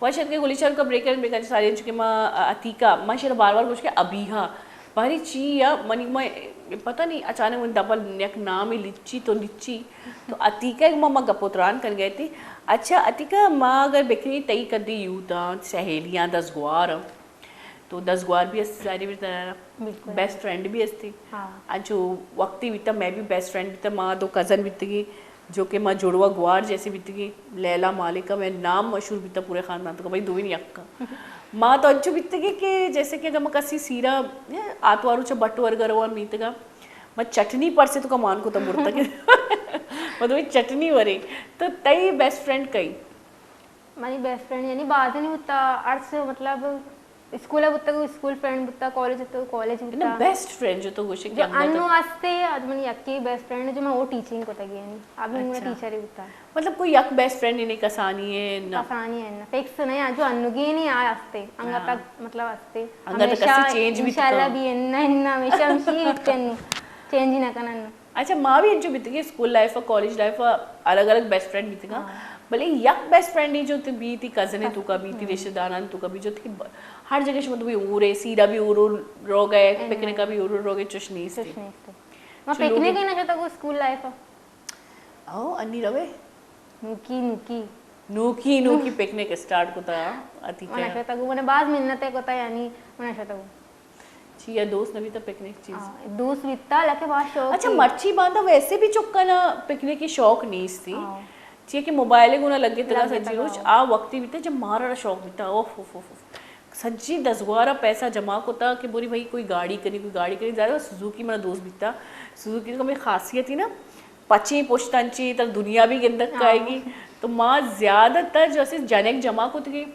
وش اتکے گلی چاروکاں، بریک ء، بریک ء چہ ساری چونکہ ما، آ، عتیقہ، ما شیرا بار بار گوش کہ ابیہا باری چی یا منی ما پتہ نہیں اچانک من دپل یک نام لچی تو لچی تو عتیقہ ما، ما گپ و تران کن گئے تھی۔ اچھا عتیقہ، ما اگر بکنی تئی کدی یوتاں، سہیلیاں، دزگوار تو دزگوار بھی است ظاہری بھی ترا۔ بالکل۔ بیسٹ فرینڈ بھی استی۔ ہاں۔ انچو وقتی بیتا، میں بھی بیسٹ فرینڈ بیتا، ما دو کزن بیتگی، جو کہ ما جڑوا گوار جیسے بیتگی، لیلا مالکہ، میں نام مشہور بیتا پورے خاندان تو کہ بھائی دوین یکا۔ ما تو انچو بیتگی کہ جیسے کہ اگر ما کسی سیرا، آتوارو چا بٹ ورگا روان میتگا، ما چٹنی پرسے تو کمان کو تو مرتگی۔ ما دوین چٹنی ورے۔ تو تئی بیسٹ فرینڈ کئی؟ منی بیسٹ فرینڈ یعنی بازی نہیں ہوتا، ارس مطلب اسکول ءَ بوتگ، اسکول فرینڈ بوتگ، کالج ءَ تو کالج بوتگ۔ بیسٹ فرینڈ جو تو گوشے کہ جو انو ہستے، اج منی یکی بیسٹ فرینڈ جو من وہ ٹیچنگ کو تگی یعنی ابھی من ٹیچر ہی بوتا۔ مطلب کوئی یک بیسٹ فرینڈ ہی نہیں، کسانی ہے نا؟ کسانی ہے نا، فکس نہیں، جو انوگی نہیں آ ہستے، انگا تک مطلب ہستے۔ انگا تک ہمیشہ کسی چینج بھی انشاءاللہ بھی انہ انہ ہمیشہ ہمشی بیتے انو، چینج ہی نہ کنن۔ اچھا، ما بھی انچو بیتگی، اسکول لائف ءَ، کالج لائف ءَ الگ الگ بیسٹ فرینڈ بیتگا۔ بلے یک بیسٹ فرینڈ ہی جو تے بیتی، کزن تو کا بیتی، رشتہ داران تو کا بھی جو تے ہر جگہ شما تو بھی اورے، سیرا بھی اورو روگئے، پکنک بھی اورو روگئے، چش نیست۔ چش نیست۔ ما پکنک ہی نہ شتا کو اسکول لائف ءَ۔ او، انی روے؟ نوکی، نوکی۔ نوکی، نوکی پکنک اسٹارٹ کتا، عتیقہ۔ من شتا کو، من باز منت کتا، یعنی من شتا کو۔ چی یا دوست نہ بیتا پکنک چیز؟ ہاں، دوست بیتا، لکہ باز شوق اچھا، تھی۔ مرچی باندا ویسے بھی چکا نا پکنک کی شوق نیست تھی۔ ہاں۔ چی کہ موبائل گونا لگے تگا لگے سجی تگا، روچ، ہاں۔ آ وقتی بیتا جب مارا شوق بیتا، اوف، اوف، اوف، اوف۔ سجی دزگوارا پیسہ جمع کتا کہ بوری بھائی کوئی گاڑی کنی، کوئی گاڑی کنی، زیادہ سوزوکی منا دوست بیتا۔ سوزوکی تو ہمیں خاصیت ہی نا، پچیں پشتاں چی تر دنیا بھی گندگ کائے گی۔ تو ما زیادہ تر جو اسے جنک جمع کتگی،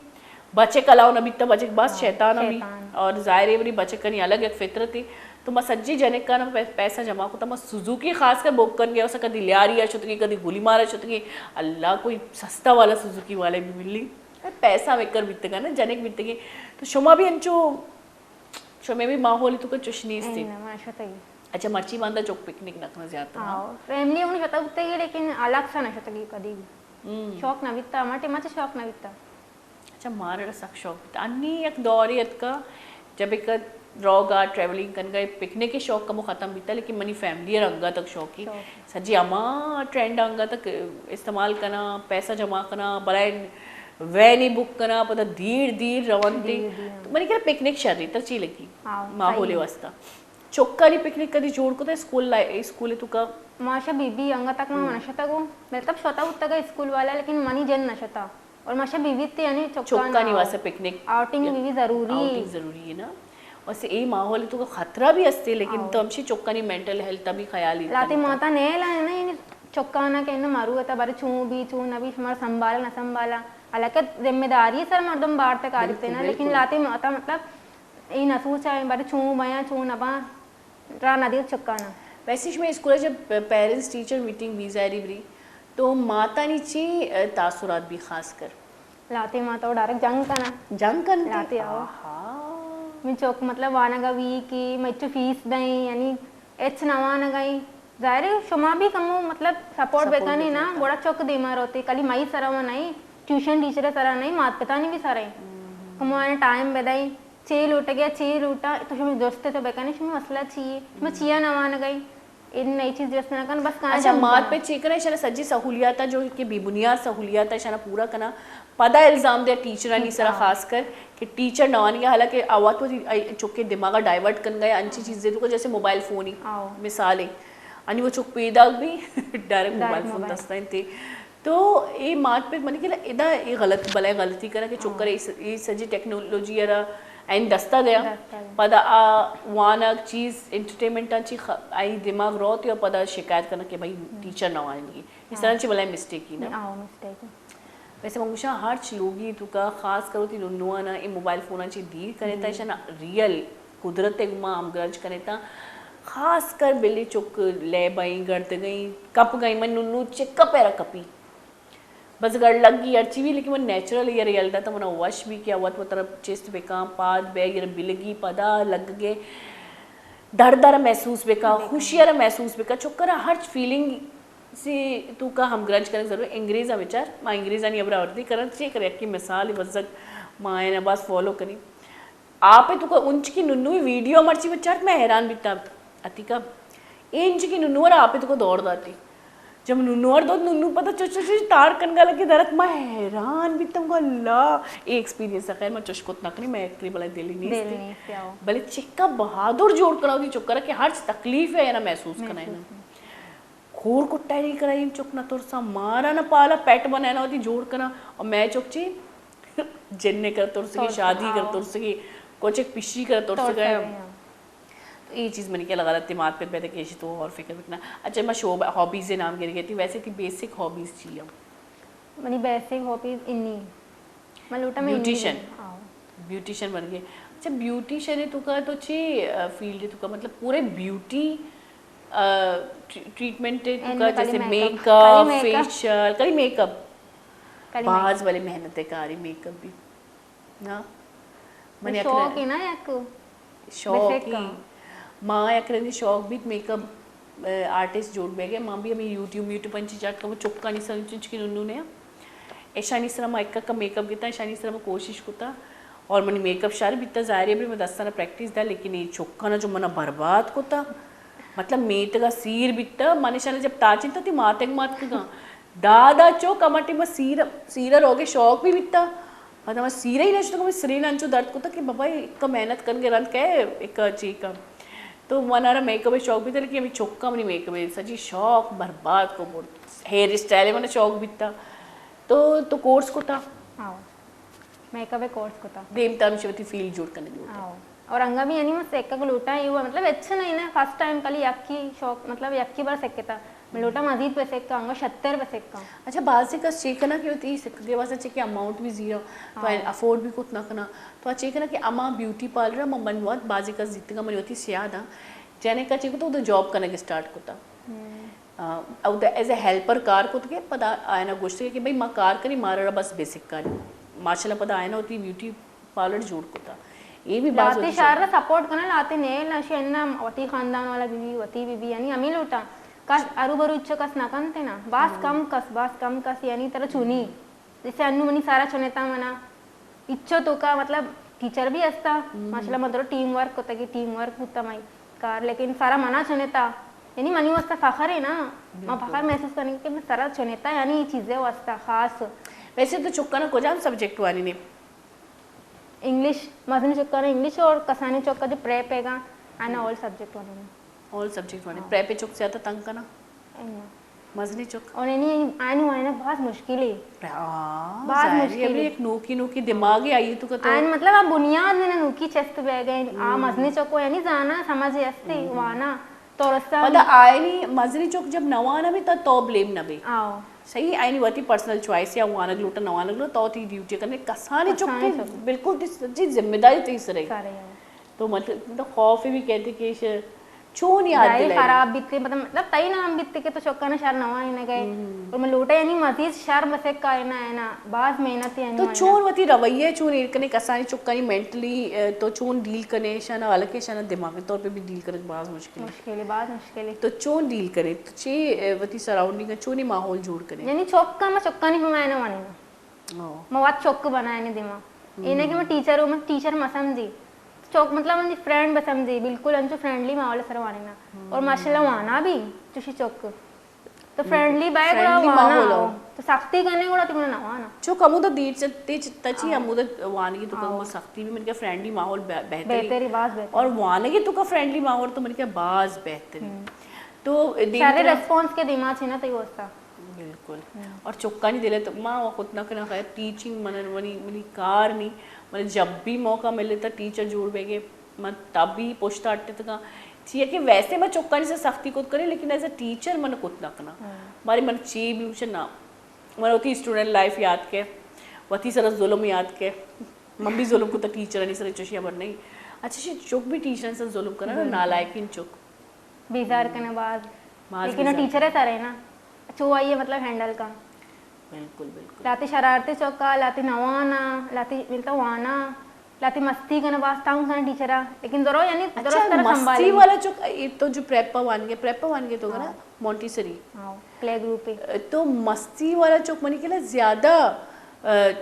بچک الاؤ نہ بیتا، بچک باز شیطان ہمی۔ اور ظاہر ہے بری بچک کنی الگ ایک فطرت ہے۔ تو ما سجی جنک کا نا پے-، پیسہ جمع کتا، ما سوزوکی خاص کر بک کن گیا، اسے کدی لیاری آ شتگی، کدی گولی مارا شتگی، اللہ کوئی سستا والا سوزوکی والے بھی ملی۔ پیسہ مکر بیتگا نا، جنک بیتگی۔ تو شما بھی انچو شمے بھی ماحول تو کا چش نیست۔ اچھا، مرچی باندا چک پکنک نہ کنا زیادہ تر، ہاں؟ فیملی ہوں شتا بوتگی، لیکن الگ سا نہ شتگی کدی بھی۔ شوق نہ بیتا، ہما ٹائم چ شوق نہ بیتا۔ اچھا، مارا سک شوق بیتا۔ انی یک دورے اتکا، جب ایک روگا ٹریولنگ کنگا، پکنک کے شوق کمو ختم بیتا، لیکن منی فیملی رنگا تک شوق ہی۔ سجی ہما ٹرینڈ انگا تک استعمال کنا، پیسہ جمع کنا، بلائیں وینی بک کنا، پدا دیر دیر رون تے۔ تو منی کرا پکنک شری تر چی لگی؟ ماحول واسطہ۔ چکانی پکنک کدی جوڑ کتا اسکول لائ-، اسکول تو کا؟ ماشا بی بی انگا تک ما منشتا گو۔ مطلب شتا ہوتا گا اسکول والا، لیکن منی جن نشتا۔ اور ماشا بی بی تے یعنی چکانی واسطہ پکنک آؤٹنگ بھی ضروری ہے۔ آؤٹنگ ضروری ہے نا۔ ویسے اے ماحول تو کا خطرہ بھی ہستے، لیکن تو ہمشی چکانی مینٹل ہیلتھ بھی خیال ہی لاتے ماتا نہیں لانے نا، یعنی چکانا کہ انہ مرو تا بارے چون بھی، چون نہ بھی، شمار سنبھالا نہ سنبھالا۔ حالانکہ ذمہ داری سر مردم بار تک آ دیتے نا، لیکن لاتے ماتا مطلب اے نہ سوچا بارے چون بیاں، چون نہ باں، را نہ دیت چکانا۔ ویسے شمے اسکول جب پیرنٹس ٹیچر میٹنگ بھی ظاہری بری، تو ماتانی چی تاثرات بھی خاص کر؟ لاتے ماتا ڈائریکٹ جنگ کنا۔ جنگ کنا؟ لاتے آؤ۔ من چوک مطلب وانگا بھی کہ مچو فیس دیں، یعنی اچ نہ وانگا۔ ظاہر ہے شما بھی کمو مطلب سپورٹ بکنے نا، گوڑا چوک دیما روتے، کلی مئی سرا و نہیں، ٹیوشن ٹیچر سرا نہیں، مات پتانی بھی سرا۔ کمو آنے ٹائم بدائی، چے لوٹگیا، چے لوٹا، تو شما دوست تو بکنے، شما مسئلہ چی ہے؟ شما چیا نہ وانگئی؟ ان نئی چیز جست نہ کن، بس کہاں اچھا، مات پہ چی کرے، شرا سجی سہولیات جو کہ بے بنیاد سہولیات ہے، شرا پورا کنا۔ پدا الزام دے ٹیچرانی سرا خاص کر کہ ٹیچر نہ وانگیا، حالانکہ آوات وہ چکے دماغ ڈائیورٹ کن گئے، انچی چیزیں تو جیسے موبائل فون ہی مثال ہے۔ انی وہ چک پیداک بھی ڈائریکٹ موبائل فون دستا انتے۔ تو اے مات پت منی کہ ادا اے غلط، بلائیں غلطی کرا کہ چکر اے س-، اے سجی ٹیکنالوجی ارا این دستا دیا۔ پدا آ وانگ چیز انٹرٹینمنٹ چی خ-، آئی دماغ روتے اور پدا شکایت کرنا کہ بھائی ٹیچر نہ وانگی۔ اس طرح چی بلائیں مسٹیک ہی نا۔ آؤ، مسٹیک۔ ویسے من گوشاں ہرچ لوگی تو کا خاص کرو تی ننوانا اے موبائل فونا چی دیر کرے تا، اشانا ریئل قدرت ء گما ہمگرنچ کنے تا۔ خاص کر بلے چک لیب ائیں، گردگئیں، کپ گئیں، من ننو چک پیرا کپی۔ بس گڑ لگی ہرچی بھی، لیکن من نیچرل ایئر یل داتا، منا وش بھی کہ وت وترا چست بکاں، پاد بے ایئر بلگی، پدا لگگے درد ارا محسوس بکاں، خوشی ارا محسوس بکاں، چکرا ہرچ فیلنگ سی تو کا ہمگرنچ کنگ ضرور۔ انگریز ء بچار، ما انگریزانی ہبرا وردی کرن، چے کرے، یکی مثال بزگ ما آیانا باز فالو کنی۔ آپ تو کا انچ کی ننوی ویڈیو مرچی بچار، میں حیران بیتا عتیقہ۔ اے انچ کی ننو را آپ تو کا دور داتی۔ جب ننو ار دو ننو پتہ چو چو چو تار کنگا لگے درت، ما حیران بیتم گو اللہ، اے ایکسپیرینس خیر ما چش کت نہ کنی، میں ایکری بلے دلی نیستی۔ بلے چکا بہادر جوڑ کنا وتی چکرا کہ ہرچ تکلیف ہے نا محسوس کنا۔ کور کٹائی نہیں کرائی چک نہ ترسا، مارا نہ پالا پیٹ بنانا وتی جوڑ کنا۔ اور میں چک چی جن کر ترسگی، شادی کر ترسگی، کچھ ایک پشی کر ترسگی۔ تو یہ چیز منی کہ غلط دماغ پہ پیدا کیشی تو اور فکر بکنا۔ اچھا، میں شعبہ ہابیز نام گر گئی تھی، ویسے تھی بیسک ہابیز چی ہے؟ منی بیسک ہابیز انی۔ من لوٹا میں انی بیوٹیشن۔ بناں۔ آؤ۔ بیوٹیشن بن گئے۔ اچھا، بیوٹیشن ءِ توکا تو چی فیلڈ ءِ توکا، مطلب پورے بیوٹی ٹریٹمنٹ ءِ توکا؟ جیسے میک اپ، فیشل، کلی میک اپ؟ باز بلے محنت ءِ کارے میک اپ بھی نا. من شوق ءَ نا یک شوق ءَ. ما یک رندی شوق بیت میک اپ آرٹسٹ جوڑ بیگ ءِ. ما بھی ہمیں یوٹیوب، یوٹیوب انچی چاٹ کم چکانی سر چنچکی ننو نے. ایشانی سرا ما ایک کا میک اپ گتا، ایشانی سرا ما کوشش کتا. اور منی میک اپ شر بیتا، ظاہر ہے، بھی میں دستانا پریکٹس دا، لیکن یہ چکانا جو منا برباد کتا، مطلب میتگا سیر بیتا، من ایشانا جب تاچنتا تی ماتگ ماتکگاں. دادا چوک ہما ٹائم سیر، سیرا روگے شوق بھی بیتا. پدا من سیرا ہی نشتگ، من سرین انچو درد کتا کہ بابا ایک محنت کنگے رند کئے ایک چی کا. تو منارا میک اپ شوق بیتا، لیکن ہمیں چکا منی میک اپ سجی شوق برباد کو برد. ہیئر اسٹائل من شوق بیتا. تو تو کورس کتا؟ میک اپ کورس کتا. دیم تام شوتی فیلڈ جوڑ کرنے جوڑ. اور انگا بھی یعنی من سیکھگ لوٹاں، یہ ہوا مطلب اچھا نہیں نا، فرسٹ ٹائم کلی یکی شوق، مطلب یکی بار سیکھتا. من لوٹاں مزید پہ سیکھاں، انگا شتر پہ سیکھاں. اچھا، بعضی کس چیک کنا کہ وتی سکھگے واسطہ چے کہ اماؤنٹ بھی زیرو، تو افورڈ بھی کت نہ کنا. تو چیک کنا کہ اما بیوٹی پارلر، اما من وقت بعضی کس زیتگا من وتی سیاد ہاں. جنے کا چیک تو جاب کنگ اسٹارٹ کتا. او ایز اے ہیلپر کار کت کے پدا آئنا گوشتے کہ بھئی ما کار کنی، مارا بس بیسک کاری. ماشاءاللہ پدا آئنا وتی بیوٹی پارلر جوڑ کتا. یہ بھی باز لاتے شہر سپورٹ کنا، لاتے نیل نشی انم وتی خاندان والا بی بی، وتی بی بی، یعنی ہمیں لوٹا. کس ارو برو اچو کس نہ کنتے نا، باز کم کس، باز کم کس، یعنی ترا چونی. جیسے انو منی سارا چنتا منا اچو توکا مطلب ٹیچر بھی استا، ماشاءاللہ من درو ٹیم ورک کتگی، ٹیم ورک بوتا مائی کار، لیکن سارا منا چنتا، یعنی منی واسطہ فخر ہے نا، ما فخر محسوس کرنے کہ میں سارا چنتا، یعنی یہ چیزیں واسطہ خاص. ویسے تو چکانا کجام سبجیکٹ وانی نے؟ انگلش، مزنی چکانا انگلش اور کسانی چکا جو پریپ ہے گا، آنا آل سبجیکٹ وانی نے. آل سبجیکٹ وانی. پریپ چک زیادہ تنگ کنا؟ مزنی چک. اور یعنی آئین وائنا بہت مشکل ہے. بہت مشکل ہے. ایک نوکی نوکی دماغ ہی آئی تو کتو. آئین مطلب آپ بنیاد میں نوکی چست بہ گئے، آ مزنی چکو یعنی زانا سمجھ استے وانا. تو رستا پدا آئینی مزنی چک جب نوانا بھی تا تو بلیم نہ بے. صحیح، آئینی وتی پرسنل چوائس یا وانگ لوٹا نوانگ لوٹا، تو تی ڈیوٹی کرنے کسانی چک تی بالکل تی سجی ذمہ داری تی سرے. تو مطلب خوف بھی کہتے کہ چون یاد دلائے؟ خراب بیتے، مطلب، مطلب، تئی نام بیتے کہ تو چکانا شر نوائینگئے. اور من لوٹا یعنی مزید شر بسکا اینا، اینا باز محنت یعنی. تو چون وتی رویہ چون ایر کنے کسانی چکانی مینٹلی، تو چون ڈیل کنے شانا، حالانکہ شانا دماغی طور پہ بھی ڈیل کرنے باز مشکل ہے. مشکل ہے، باز مشکل ہے. تو چون ڈیل کنے؟ تو چی وتی سراؤنڈنگ چونی ماحول جوڑ کنے؟ یعنی چکا ما چکانی ہم اینا وانی نا. ما وت چک بنائینی دیما. اینا کہ من ٹیچر ہوں، من ٹیچر ما سمجھی. چک مطلب من فرینڈ بہ سمجھی، بالکل انچو فرینڈلی ماحول سر وانی نا. اور ماشاءاللہ وانا بھی چوشی چک. تو فرینڈلی بائے گڑا وانا. تو سختی کرنے گڑا تمہیں نہ وانا. چک ہمودا دیر چ-، تیچ-، تچی ہمودا وانگی تو کم سختی بھی من کے فرینڈلی ماحول بہ-، بہتری. بہتری، باز بہتری. اور وانگی تو کا فرینڈلی ماحول تو من کے باز بہتری. تو دیر شارے ریسپانس کے دیما چھ نا تئی واسطہ. بالکل. اور چکانی دل ء تو ما و خود نہ کناں، خیر ٹیچنگ من، منی، منی کار نی، من جب بھی موقع ملے تا ٹیچر جوڑ بیگے، من تب بھی پشت اٹتگاں. چیا کہ ویسے من چکانی سے سختی کت کرے، لیکن ایز اے ٹیچر من کت نہ کناں. بارے من چی بھی اچ نہ، من وتی اسٹوڈنٹ لائف یاد کے، وتی سر ظلم یاد کے، من بھی ظلم کتا ٹیچرانی سر، چوشی خبر نہیں. اچھا، شی چک بھی ٹیچرانی سر ظلم کرنا، نالائکین چک. بیزار کنے باز. باز لیکن بیزار ٹیچر کنے. سر ہے نا، چو آئیے مطلب ہینڈل کا. بالکل، بالکل. لاتی شرارتی چوکا، لاتی نوانا، لاتی ملتا وانا، لاتی مستی کنے باز تنگ کنے ٹیچرا. لیکن درو یعنی درو اچھا، سر مستی سنبھالے. والا چوک، یہ تو جو پریپا وانگے، پریپا وانگے تو نا، ہاں. مونٹیسری. ہاں، پلے گروپ پہ. تو مستی والا چوک منی کے نا زیادہ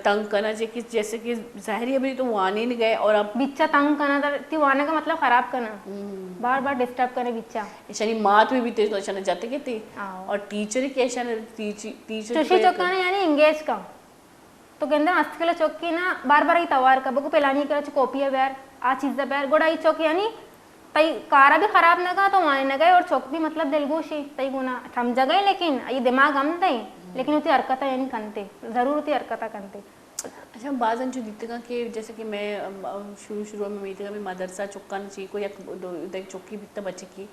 تنگ کنا، جے کہ جیسے کہ ظاہری ابھی تو وانین گئے اور اب بچہ تنگ کنا، تر تی وانا کا مطلب خراب کنا. بار بار ڈسٹرب کنے بچہ. ایشانی مات بھی بیتے تو ایشانا جاتے کے تے. اور ٹیچر کے ایشانا ٹیچر چوشی چکانا یعنی انگیج کا. تو گندے مست کلا چکی نا، بار بار ای توار کا بگو پلانی کلا چ کاپی بیار، آ چیز بیار، گوڑا ای چک یعنی تئی کارا بھی خراب نہ گا، تو وانینگئے اور چک بھی مطلب دلگوشی تئی گونا سمجھگئے، لیکن ای دماغ ہم تئی، لیکن وتی حرکت یعنی کنتے، ضرور وتی حرکت کنتے. اچھا، بعض انچو دیتگاں کہ جیسے کہ میں، ام، ام، شروع شروع میں میتگا میں مدرسہ چکان چی کو یک دو، دو چکی بیتا بچکی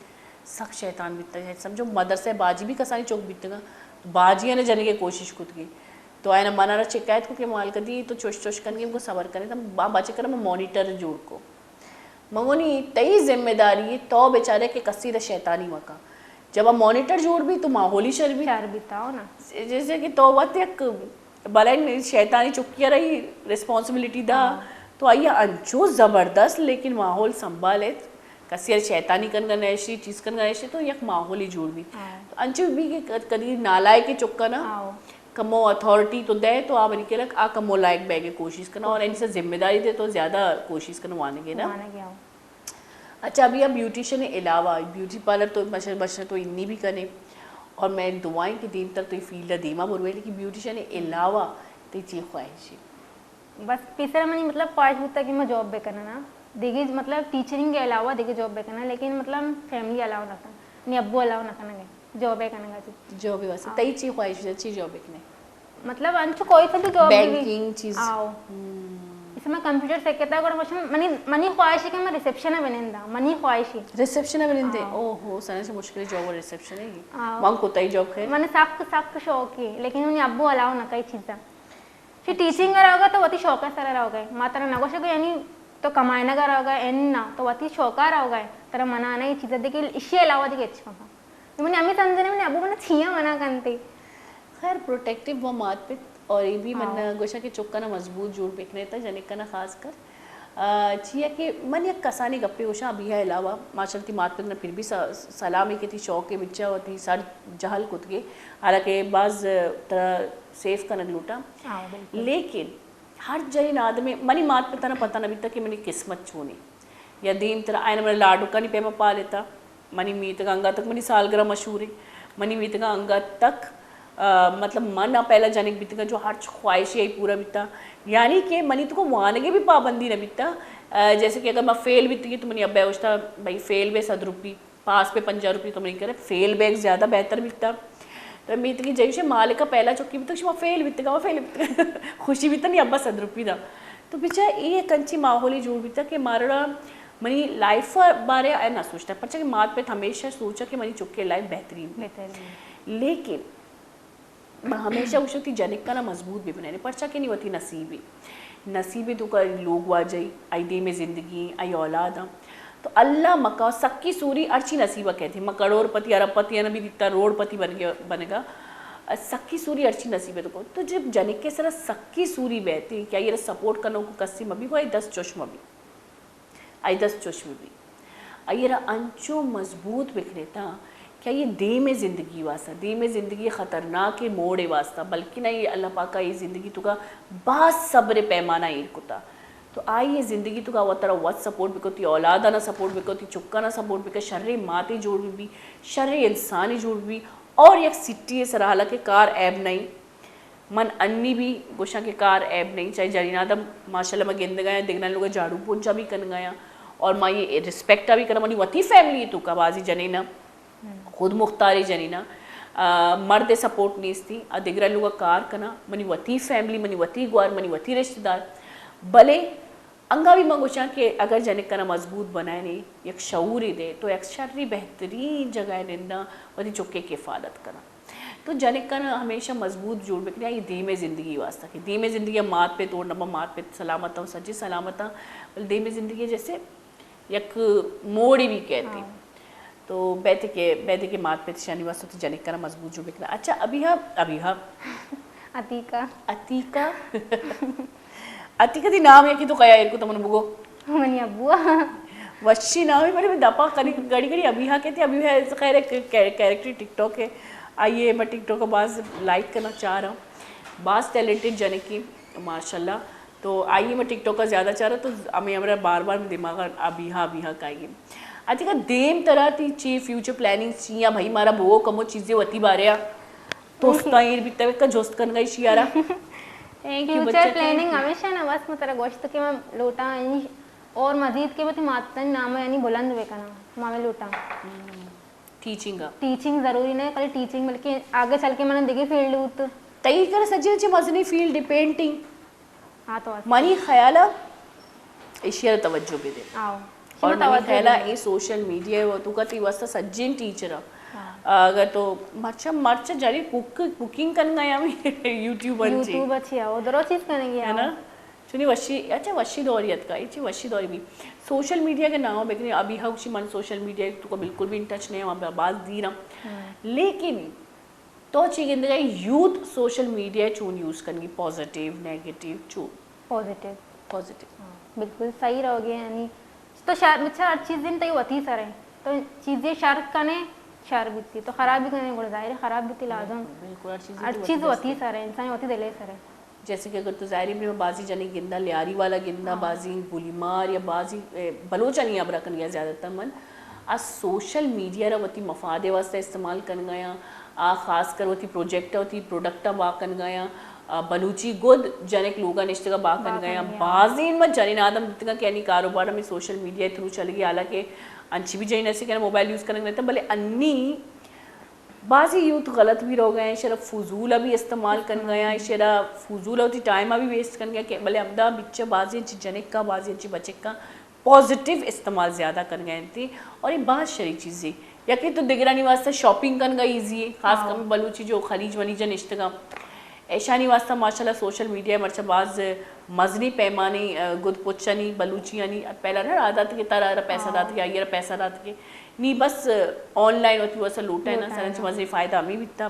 سک شیطان بیتا ہے. سمجھو مدرسہ باجی بھی کسانی چک بیتگاں، باجی نے جنے کے کوشش کت کی. تو آئے نا منارا شکایت کو کہ مال کدی تو چوش چوش کنگی کو صبر کرے، تو با-، بچے کرا میں مانیٹر جوڑ کو. ممونی، تئی ذمہ داری ہے، تو بیچارے کہ کسی را شیطانی مکن۔ جب ہم مانیٹر جوڑ بی تو ماحول ہی شر بی۔ شر بیتا ہو نا۔ جیسے کہ تو وت یک بلائیں شیطانی چکی را ہی ریسپانسبلٹی دا، ہاں۔ تو آئی انچو زبردست لیکن ماحول سنبھال ایت، کسی را شیطانی کنگا نہ اشی، چیز کنگا نہ اشی، تو یک ماحولی جوڑ بی۔ ہاں۔ تو انچو بی کہ کد-، کدی نالائک چکا نا، ہاں۔ کمو اتھارٹی تو دے تو آ منی کرک آ کمو لائک بیگے کوشش کنا اور انچو ذمہ داری دے تو زیادہ کوشش کنا وانگے نا۔ وانگے، ہاں۔ اچھا، ابھی اب بیوٹیشن علاوہ، بیوٹی پارلر تو مش-، مش-، تو انی بھی کنے، اور میں دعائیں کہ دیم تر تو یہ فیلڈ دیما بروے، لیکن بیوٹیشن علاوہ تی چی خواہش ہے؟ بس پیسرا منی مطلب خواہش بوتا کہ میں جاب بکناں نا، دیگه مطلب ٹیچرنگ کے علاوہ دیگه جاب بکناں، لیکن مطلب فیملی الاؤ نہ کن، نی ابو الاؤ نہ کنگے، جاب ہے کنگا چی۔ جاب واسطے ہاں۔ تئی چی خواہش ہے، چی جاب بکنے؟ مطلب انچو کوئی سا بھی جاب بھی۔ بینکنگ چیز۔ آؤ۔ ہم۔ اس میں کمپیوٹر سیکھتا ہے، گڑا مشم-، منی، منی خواہش ہے کہ میں ریسپشن بنندا، منی خواہش ہے۔ ریسپشن بنندے؟ ہاں۔ او ہو، سنا سے مشکل جاب اور ریسپشن ہے یہ۔ ہاں۔ وان کو تئی جاب ہے؟ منی سخت، سخت شوق ہے، لیکن منی ابو الاؤ نہ کئی چیزا۔ پھر ٹیچنگ رہوگا تو وتی شوق سر رہوگا۔ ما ترا نہ گوشے کہ یعنی تو کمائے نہ رہوگا، این نہ، تو وتی شوق رہوگا۔ ترا منع نہیں چیزا، دیکھے اسی علاوہ دیکھے اچھا۔ منی امی سمجھنے، منی ابو منا چیاں منع کنتے۔ خیر، پروٹیکٹیو وہ مات پت، اور یہ بھی من ہاں۔ گوشا کہ چکا نا مضبوط جوڑ بکنے تا، جنکا نا خاص کر۔ آ، چیا کہ من یک کسانی گپے گوشاں، ابھی ہے علاوہ، ماشاءاللہ تی مات پت نا پھر بھی س-، سلام ہے کہ تی شوق کے بچا و تی سر جہل کت گے، حالانکہ باز ترا سیف کنگ لوٹا۔ ہاں، بالکل۔ لیکن ہر جنین آدمے، منی مات پتانا پتہ نہ بیتا کہ منی قسمت چونے۔ یا دیم ترا آئین من لاڈوکانی پیما پالیتا۔ منی میتگا انگا تک منی سالگرہ مشہورے۔ منی میتگا انگا تک، آ، مطلب من آ پہلا جنک بیتگا جو ہرچ خواہشی آئی پورا بیتا۔ یعنی کہ منی تو کو وانگے بھی پابندی نہ بیتا۔ آ، جیسے کہ اگر میں فیل بیتگی تو منی ابا گوشتا، بھائی فیل بے صد روپی۔ پاس پہ پنجاہ روپی تو منی کرے، فیل بیگ زیادہ بہتر بیتا۔ تو میتگی جیش مالکا پہلا چکی بیتا، شما فیل بیتگا، فیل بیتگا۔ خوشی بیتا نہیں، ابا صد روپی دا۔ تو بچا اے کنچی ماحولی جوڑ بیتا کہ مارا منی لائف بارے آ نہ سوچتا، پرچا کہ مات پت ہمیشہ سوچا کہ منی چکے لائف بہترین بی۔ بہترین۔ لیکن من ہمیشہ گوشاں، وتی جنکانا مضبوط بہ بنائینے، پرچا کہ نی وتی نصیبے، نصیبے توکا لوگ واجہی، آئی دیمے زندگی، آئی اولاد آں۔ تو اللہ مکا سکی سوری ہرچی نصیبا کئیت، ما کروڑ پتی، ارب پتی آنا بھی دیتا، روڑ پتی بنگے، بنگا، سکی سوری ہرچی نصیبے توکا۔ تو جب جنکے سرا سکی سوری بیتی کہ آئی را سپورٹ کنوکو کسی مبی، وہ آئی دست چش مبی۔ آئی دست چش بہ بی۔ آئی را انچو مضبوط بکنیتا کہ آئی دیمے زندگی واسطہ، دیمے زندگی خطرناکیں موڑے واسطہ، بلکن آئی اللہ پاکا اے زندگی توکا باز صبر پیمانہ ایر کتا۔ تو آئی زندگی توکا وترا وت سپورٹ بکو، تی اولادانا سپورٹ بکو، تی چکانا سپورٹ بکو، شریں ماتے جوڑ بہ بی، شریں انسانے جوڑ بہ بی، اور یک سٹی سرا حالانکہ کار عیب نہیں۔ من انی بھی گوشاں کہ کار عیب نہیں، چاہے جنین آدم ماشاءاللہ ما گندگا یا دگران لوگا جھاڑو پونچا بھی کنگا یا، اور ما یہ ریسپیکٹ بھی کرا، منی وتی فیملی توکا بازی جنینا، خود مختاری جنینا، آ، مرد سپورٹ نیستی، آ دگران لوگا کار کنا، منی وتی فیملی، منی وتی گوار، منی وتی رشتہ دار، بلے انگا بھی من گوشاں کہ اگر جنک کنا مضبوط بنائینے، یک شعوری دے، تو یک شری بہترین جگہ ننداں، وتی چکے کی حفاظت کنا۔ تو جنکاں ہمیشہ مضبوط جوڑ بکنے، آئی دیمے زندگی واسطہ، کہ دیمے زندگی مات پت اور نبا، مات پت سلامت ہوں، سجے سلامت ہوں، بلے دیمے زندگی جیسے یک موڑی بھی کہتی۔ ہاں۔ تو بیتے کہ، بیتے کہ مات پت شانی واسطہ تو جنکاں مضبوط جوڑ بکنے۔ اچھا، ابھی ہاں، ابھی ہاں۔ عتیقہ۔ عتیقہ۔ عتیقہ دی نام ہے کہ تو کیا ایر کو تمن بگو۔ منی ابو۔ وشی نام ہے، بلے میں دپا کنی گڑی گڑی ابھی ہاں کہتے، ابھی ہاں خیر ایک کیریکٹر ٹک ٹاک ہے۔ آئیے میں ٹک ٹاک باز لائک کرنا چاہ رہا ہوں۔ باز ٹیلنٹڈ جنکی ماشاءاللہ۔ تو آئیے میں ٹک ٹاک کا زیادہ چاہ رہا تو ہمیں ہمارا بار بار دماغ ابھی ہاں، ابھی ہاں کائیے۔ عتیقہ دیم ترا تی چی فیوچر پلاننگ چی یا بھائی مارا بو کمو چیزیں وتی بارے آ۔ تو اس کا ایر بیتا کا جوست کنگا ایشی آرا۔ Thank you. فیوچر پلاننگ ہمیشہ نا بس میں ترا گوشت کہ میں لوٹاں اور مزید کہ وتی ماتانی نام یعنی بلند بکناں، ما میں لوٹاں۔ ٹیچنگ آ۔ ٹیچنگ ضروری نہیں، خالی ٹیچنگ بلکہ آگے چل کے من دگے فیلڈ ہوت۔ تئی کر سجے چے مزنی فیلڈ پینٹنگ۔ ہاں تو منی خیال آ ایشی آ توجہ بدے۔ آؤ۔ اور منی خیال آ اے سوشل میڈیا و تو کا تی واسطہ سجین ٹیچر آ۔ ہاں۔ اگر تو مرچا، مرچا جاری کوک، کوکنگ کرنا یا یوٹیوب انچی۔ یوٹیوب اچھی ہے، وہ درو چیز کرنے گی ہے نا؟ چونی وشی، اچھا، وشی دوری اتکا، اے چی وشی دوری بی۔ سوشل میڈیا کے نام بکنے، ابھی ہاں گوشی من سوشل میڈیا تو کا بالکل بھی ان ٹچ نہیں ہوں، باز دیر ہم۔ لیکن تو چی گندگا یوتھ سوشل میڈیا چون یوز کنگی، پازیٹیو، نیگیٹیو، چون؟ پازیٹیو۔ پازیٹیو۔ ہاں، بالکل صحیح رہو گے، یعنی تو شر، اچھا، ہر چیز دن تئی وتی سر ہے۔ تو چیزیں شر کنے، شر بیتی، تو خرابی کنے، گڑا ظاہر ہے خراب بیتی لازم۔ بالکل، بالکل، ہر چیز ہر چیز وتی سر ہے، انسان وتی دلے سر ہے۔ جیسے کہ اگر تو ظاہری بھی بازی جنے گندا، لیاری والا گندا، ہاں۔ بازی گولی مار یا بازی، اے، بلوچانی ابرا کنگا زیادہ تر من آ سوشل میڈیا را وتی مفاد واسطہ استعمال کنگا یا آ خاص کر وتی پروجیکٹ وتی پروڈکٹ با کنگا یا آ، بلوچی گد جنک لوگا نشتگا با کنگا یا بازین ما جنین آدم دیتگا کہ انی کاروبار ہمیں سوشل میڈیا تھرو چلگی، حالانکہ انچی بھی جنین ایسے کہ موبائل یوز کنگ نہیں تھا، بلے انی بازی یوتھ غلط بھی رو گئے ہیں، شرا فضول بھی استعمال کن گئے ہیں، شرا فضول ہوتی ٹائم بھی ویسٹ کن گئے کہ بلے ہمدا بچے بازی انچی جنک کا، بازی انچی بچک کا پازیٹیو استعمال زیادہ کن گئے انتی۔ اور یہ بہت شری چیزیں، یکی تو دگرانی واسطہ شاپنگ کن گا ایزی ہے، خاص کر بلوچی جو خلیج ولیج نشتگا، ایشانی واسطہ ماشاءاللہ سوشل میڈیا مرچا باز مزنی پیمانی، آ، گد پچنی بلوچیانی پہلا نہ عادت کہ ترا را پیسہ دات کہ آئی را پیسہ دات کہ نی بس آن لائن وتی واسطہ لوٹا ہے نا، سرنچ مزنی فائدہ ہمیں بیتا۔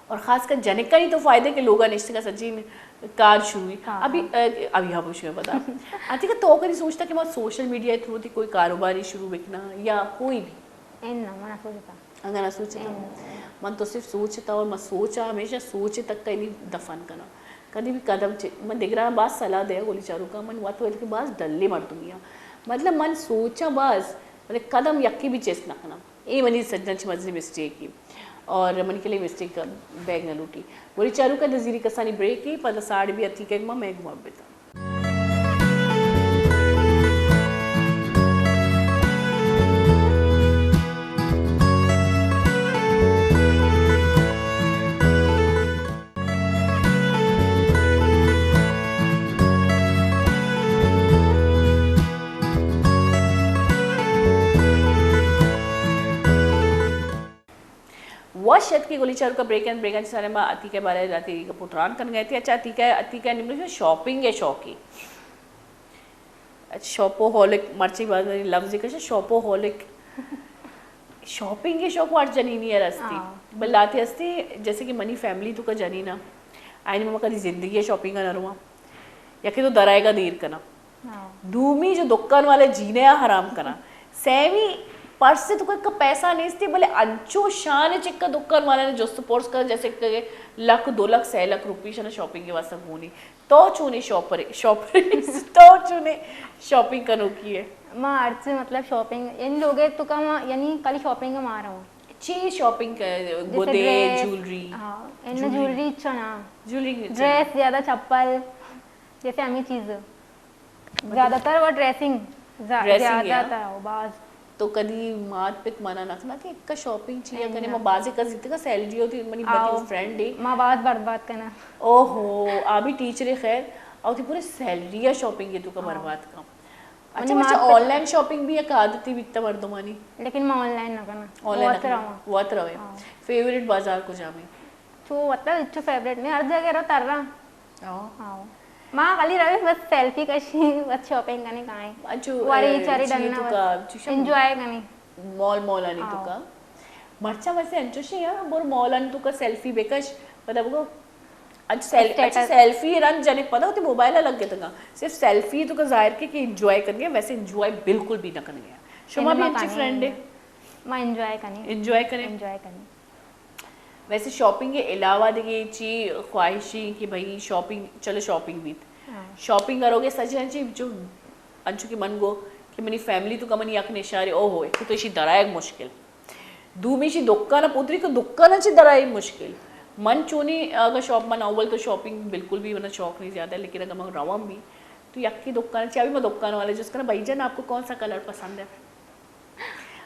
اور خاص کر جنکانی تو فائدہ کہ لوگا نشتگا سجین کار شروع ہوئی۔ ابھی، ابھی ہاں پوچھو پتا۔ اچھا کہ تو کدی سوچتا کہ میں سوشل میڈیا تھرو تھی کوئی کاروباری شروع بکنا یا کوئی بھی؟ اناں، من نہ سوچتا۔ انگا نہ سوچتا۔ من تو صرف سوچتا اور میں سوچا ہمیشہ سوچ تک کا نہیں دفن کرنا۔ کدی بھی قدم چ-، من دگران باز صلاح دے گولی چارو کا، من وقت وقت کے باز ڈلے مردمی ہاں۔ مطلب من سوچا باز، مطلب قدم یکی بھی چست نہ کنم۔ اے منی سجن چ مزنی مسٹیک ہی۔ اور منی کلی مسٹیک بیگ نہ لوٹی۔ گولی چارو کا نزیری کسانی بریک ہی، پدا ساڑ بھی اتی کہ میں گھما بیتا۔ وش اتکی گلی چاروکا بریک اینڈ بریک اینڈ سارے ما عتیقہ بارے جاتی گپ و تران کن گئے تھی۔ اچھا عتیقہ، عتیقہ نمبر شاپنگ ہے شوقی۔ اچھا، شاپو ہولک، مرچی بازاری لفظ کش، شاپو ہولک۔ شاپنگ کے شوق وار جنینی ہے رستی۔ بلاتے ہستی، جیسے کہ منی فیملی تو کا جنینا۔ آئین میں کدی زندگی ہے شاپنگ کا نہ رواں۔ یا کہ تو درائے کا دیر کنا۔ دومی جو دکان والے جینے آ حرام کنا۔ سیمی پرس تو کا پیسہ نہیں استی، بلے انچو شان چکا دکان والے نے جست پرس کر جیسے کہ لکھ، دو لکھ، سے لکھ روپی شنا شاپنگ کے واسطہ گونی۔ تو چونی شاپر، شاپر، تو چونی شاپنگ کنوکی ہے؟ ما ہرچی مطلب شاپنگ، یعنی لوگے تو کم، یعنی خالی شاپنگ مارا ہوں۔ چی شاپنگ کر، جیسے گدے، ڈریس، جولری؟ ہاں، ان جولری۔ جولری چنا۔ جولری چنا۔ ڈریس زیادہ چپل، جیسے ہمیں چیز۔ زیادہ تر وہ ڈریسنگ، زیادہ تر ہو باز۔ تو کدی مات پت منع نہ کنا کہ اکا شاپنگ چیا کنے؟ ما بازی کا زیتگا سیلری ہوتی، منی بتی فرینڈ ہے۔ ما باز برباد کنا۔ اوہو، آ بھی ٹیچر ہے خیر، او تی پورے سیلری یا شاپنگ ہے تو کا برباد کم۔ اچھا، اچھا، آن لائن شاپنگ بھی ایک عادتی بیتا مردمانی۔ لیکن ما آن لائن نہ کنا۔ آن لائن نہ کنا۔ وات روے۔ فیورٹ بازار کو جامی؟ تو وطن اچھو فیورٹ میں ہر جگہ رو تر رہا۔ ہاں۔ ما خالی روی بس سیلفی کشی، بس شاپنگ کرنے کا ہے۔ اچھو، واری چاری ڈننا بس۔ انجوائے کرنے۔ مال، مال آنی تو کا۔ مرچا ویسے انچوشی ہے، بر مال آنی تو کا سیلفی بکش، پتہ بگو، اچھا سیل-، اچھا سیلفی رن جنے پتہ ہوتی موبائل لگ گئے تھا۔ صرف سیلفی تو کا ظاہر کے کہ انجوائے کرنے، ویسے انجوائے بالکل بھی نہ کرنے۔ شما بھی انچی فرینڈ ہے۔ ما انجوائے کرنے۔ انجوائے کرنے۔ انجوائے کرنے۔ ویسے شاپنگ کے علاوہ دیگه چی خواہشی کہ بھئی شاپنگ، چلو شاپنگ بیت۔ شاپنگ کروگے سچ انچی جو انچو کہ من گو کہ منی فیملی تو کا منی یک نشارے او ہوئے کہ تو اشی درائگ مشکل۔ دومی اشی دکان پوتری کو دکان چی درائگ مشکل۔ من چونی اگر شاپ، من اول تو شاپنگ بالکل بھی منا شوق نہیں زیادہ، لیکن اگر من روان بھی تو یکی دکان چی ابھی میں دکان والے جس کرنا، بھائی جان آپ کو کون سا کلر پسند ہے؟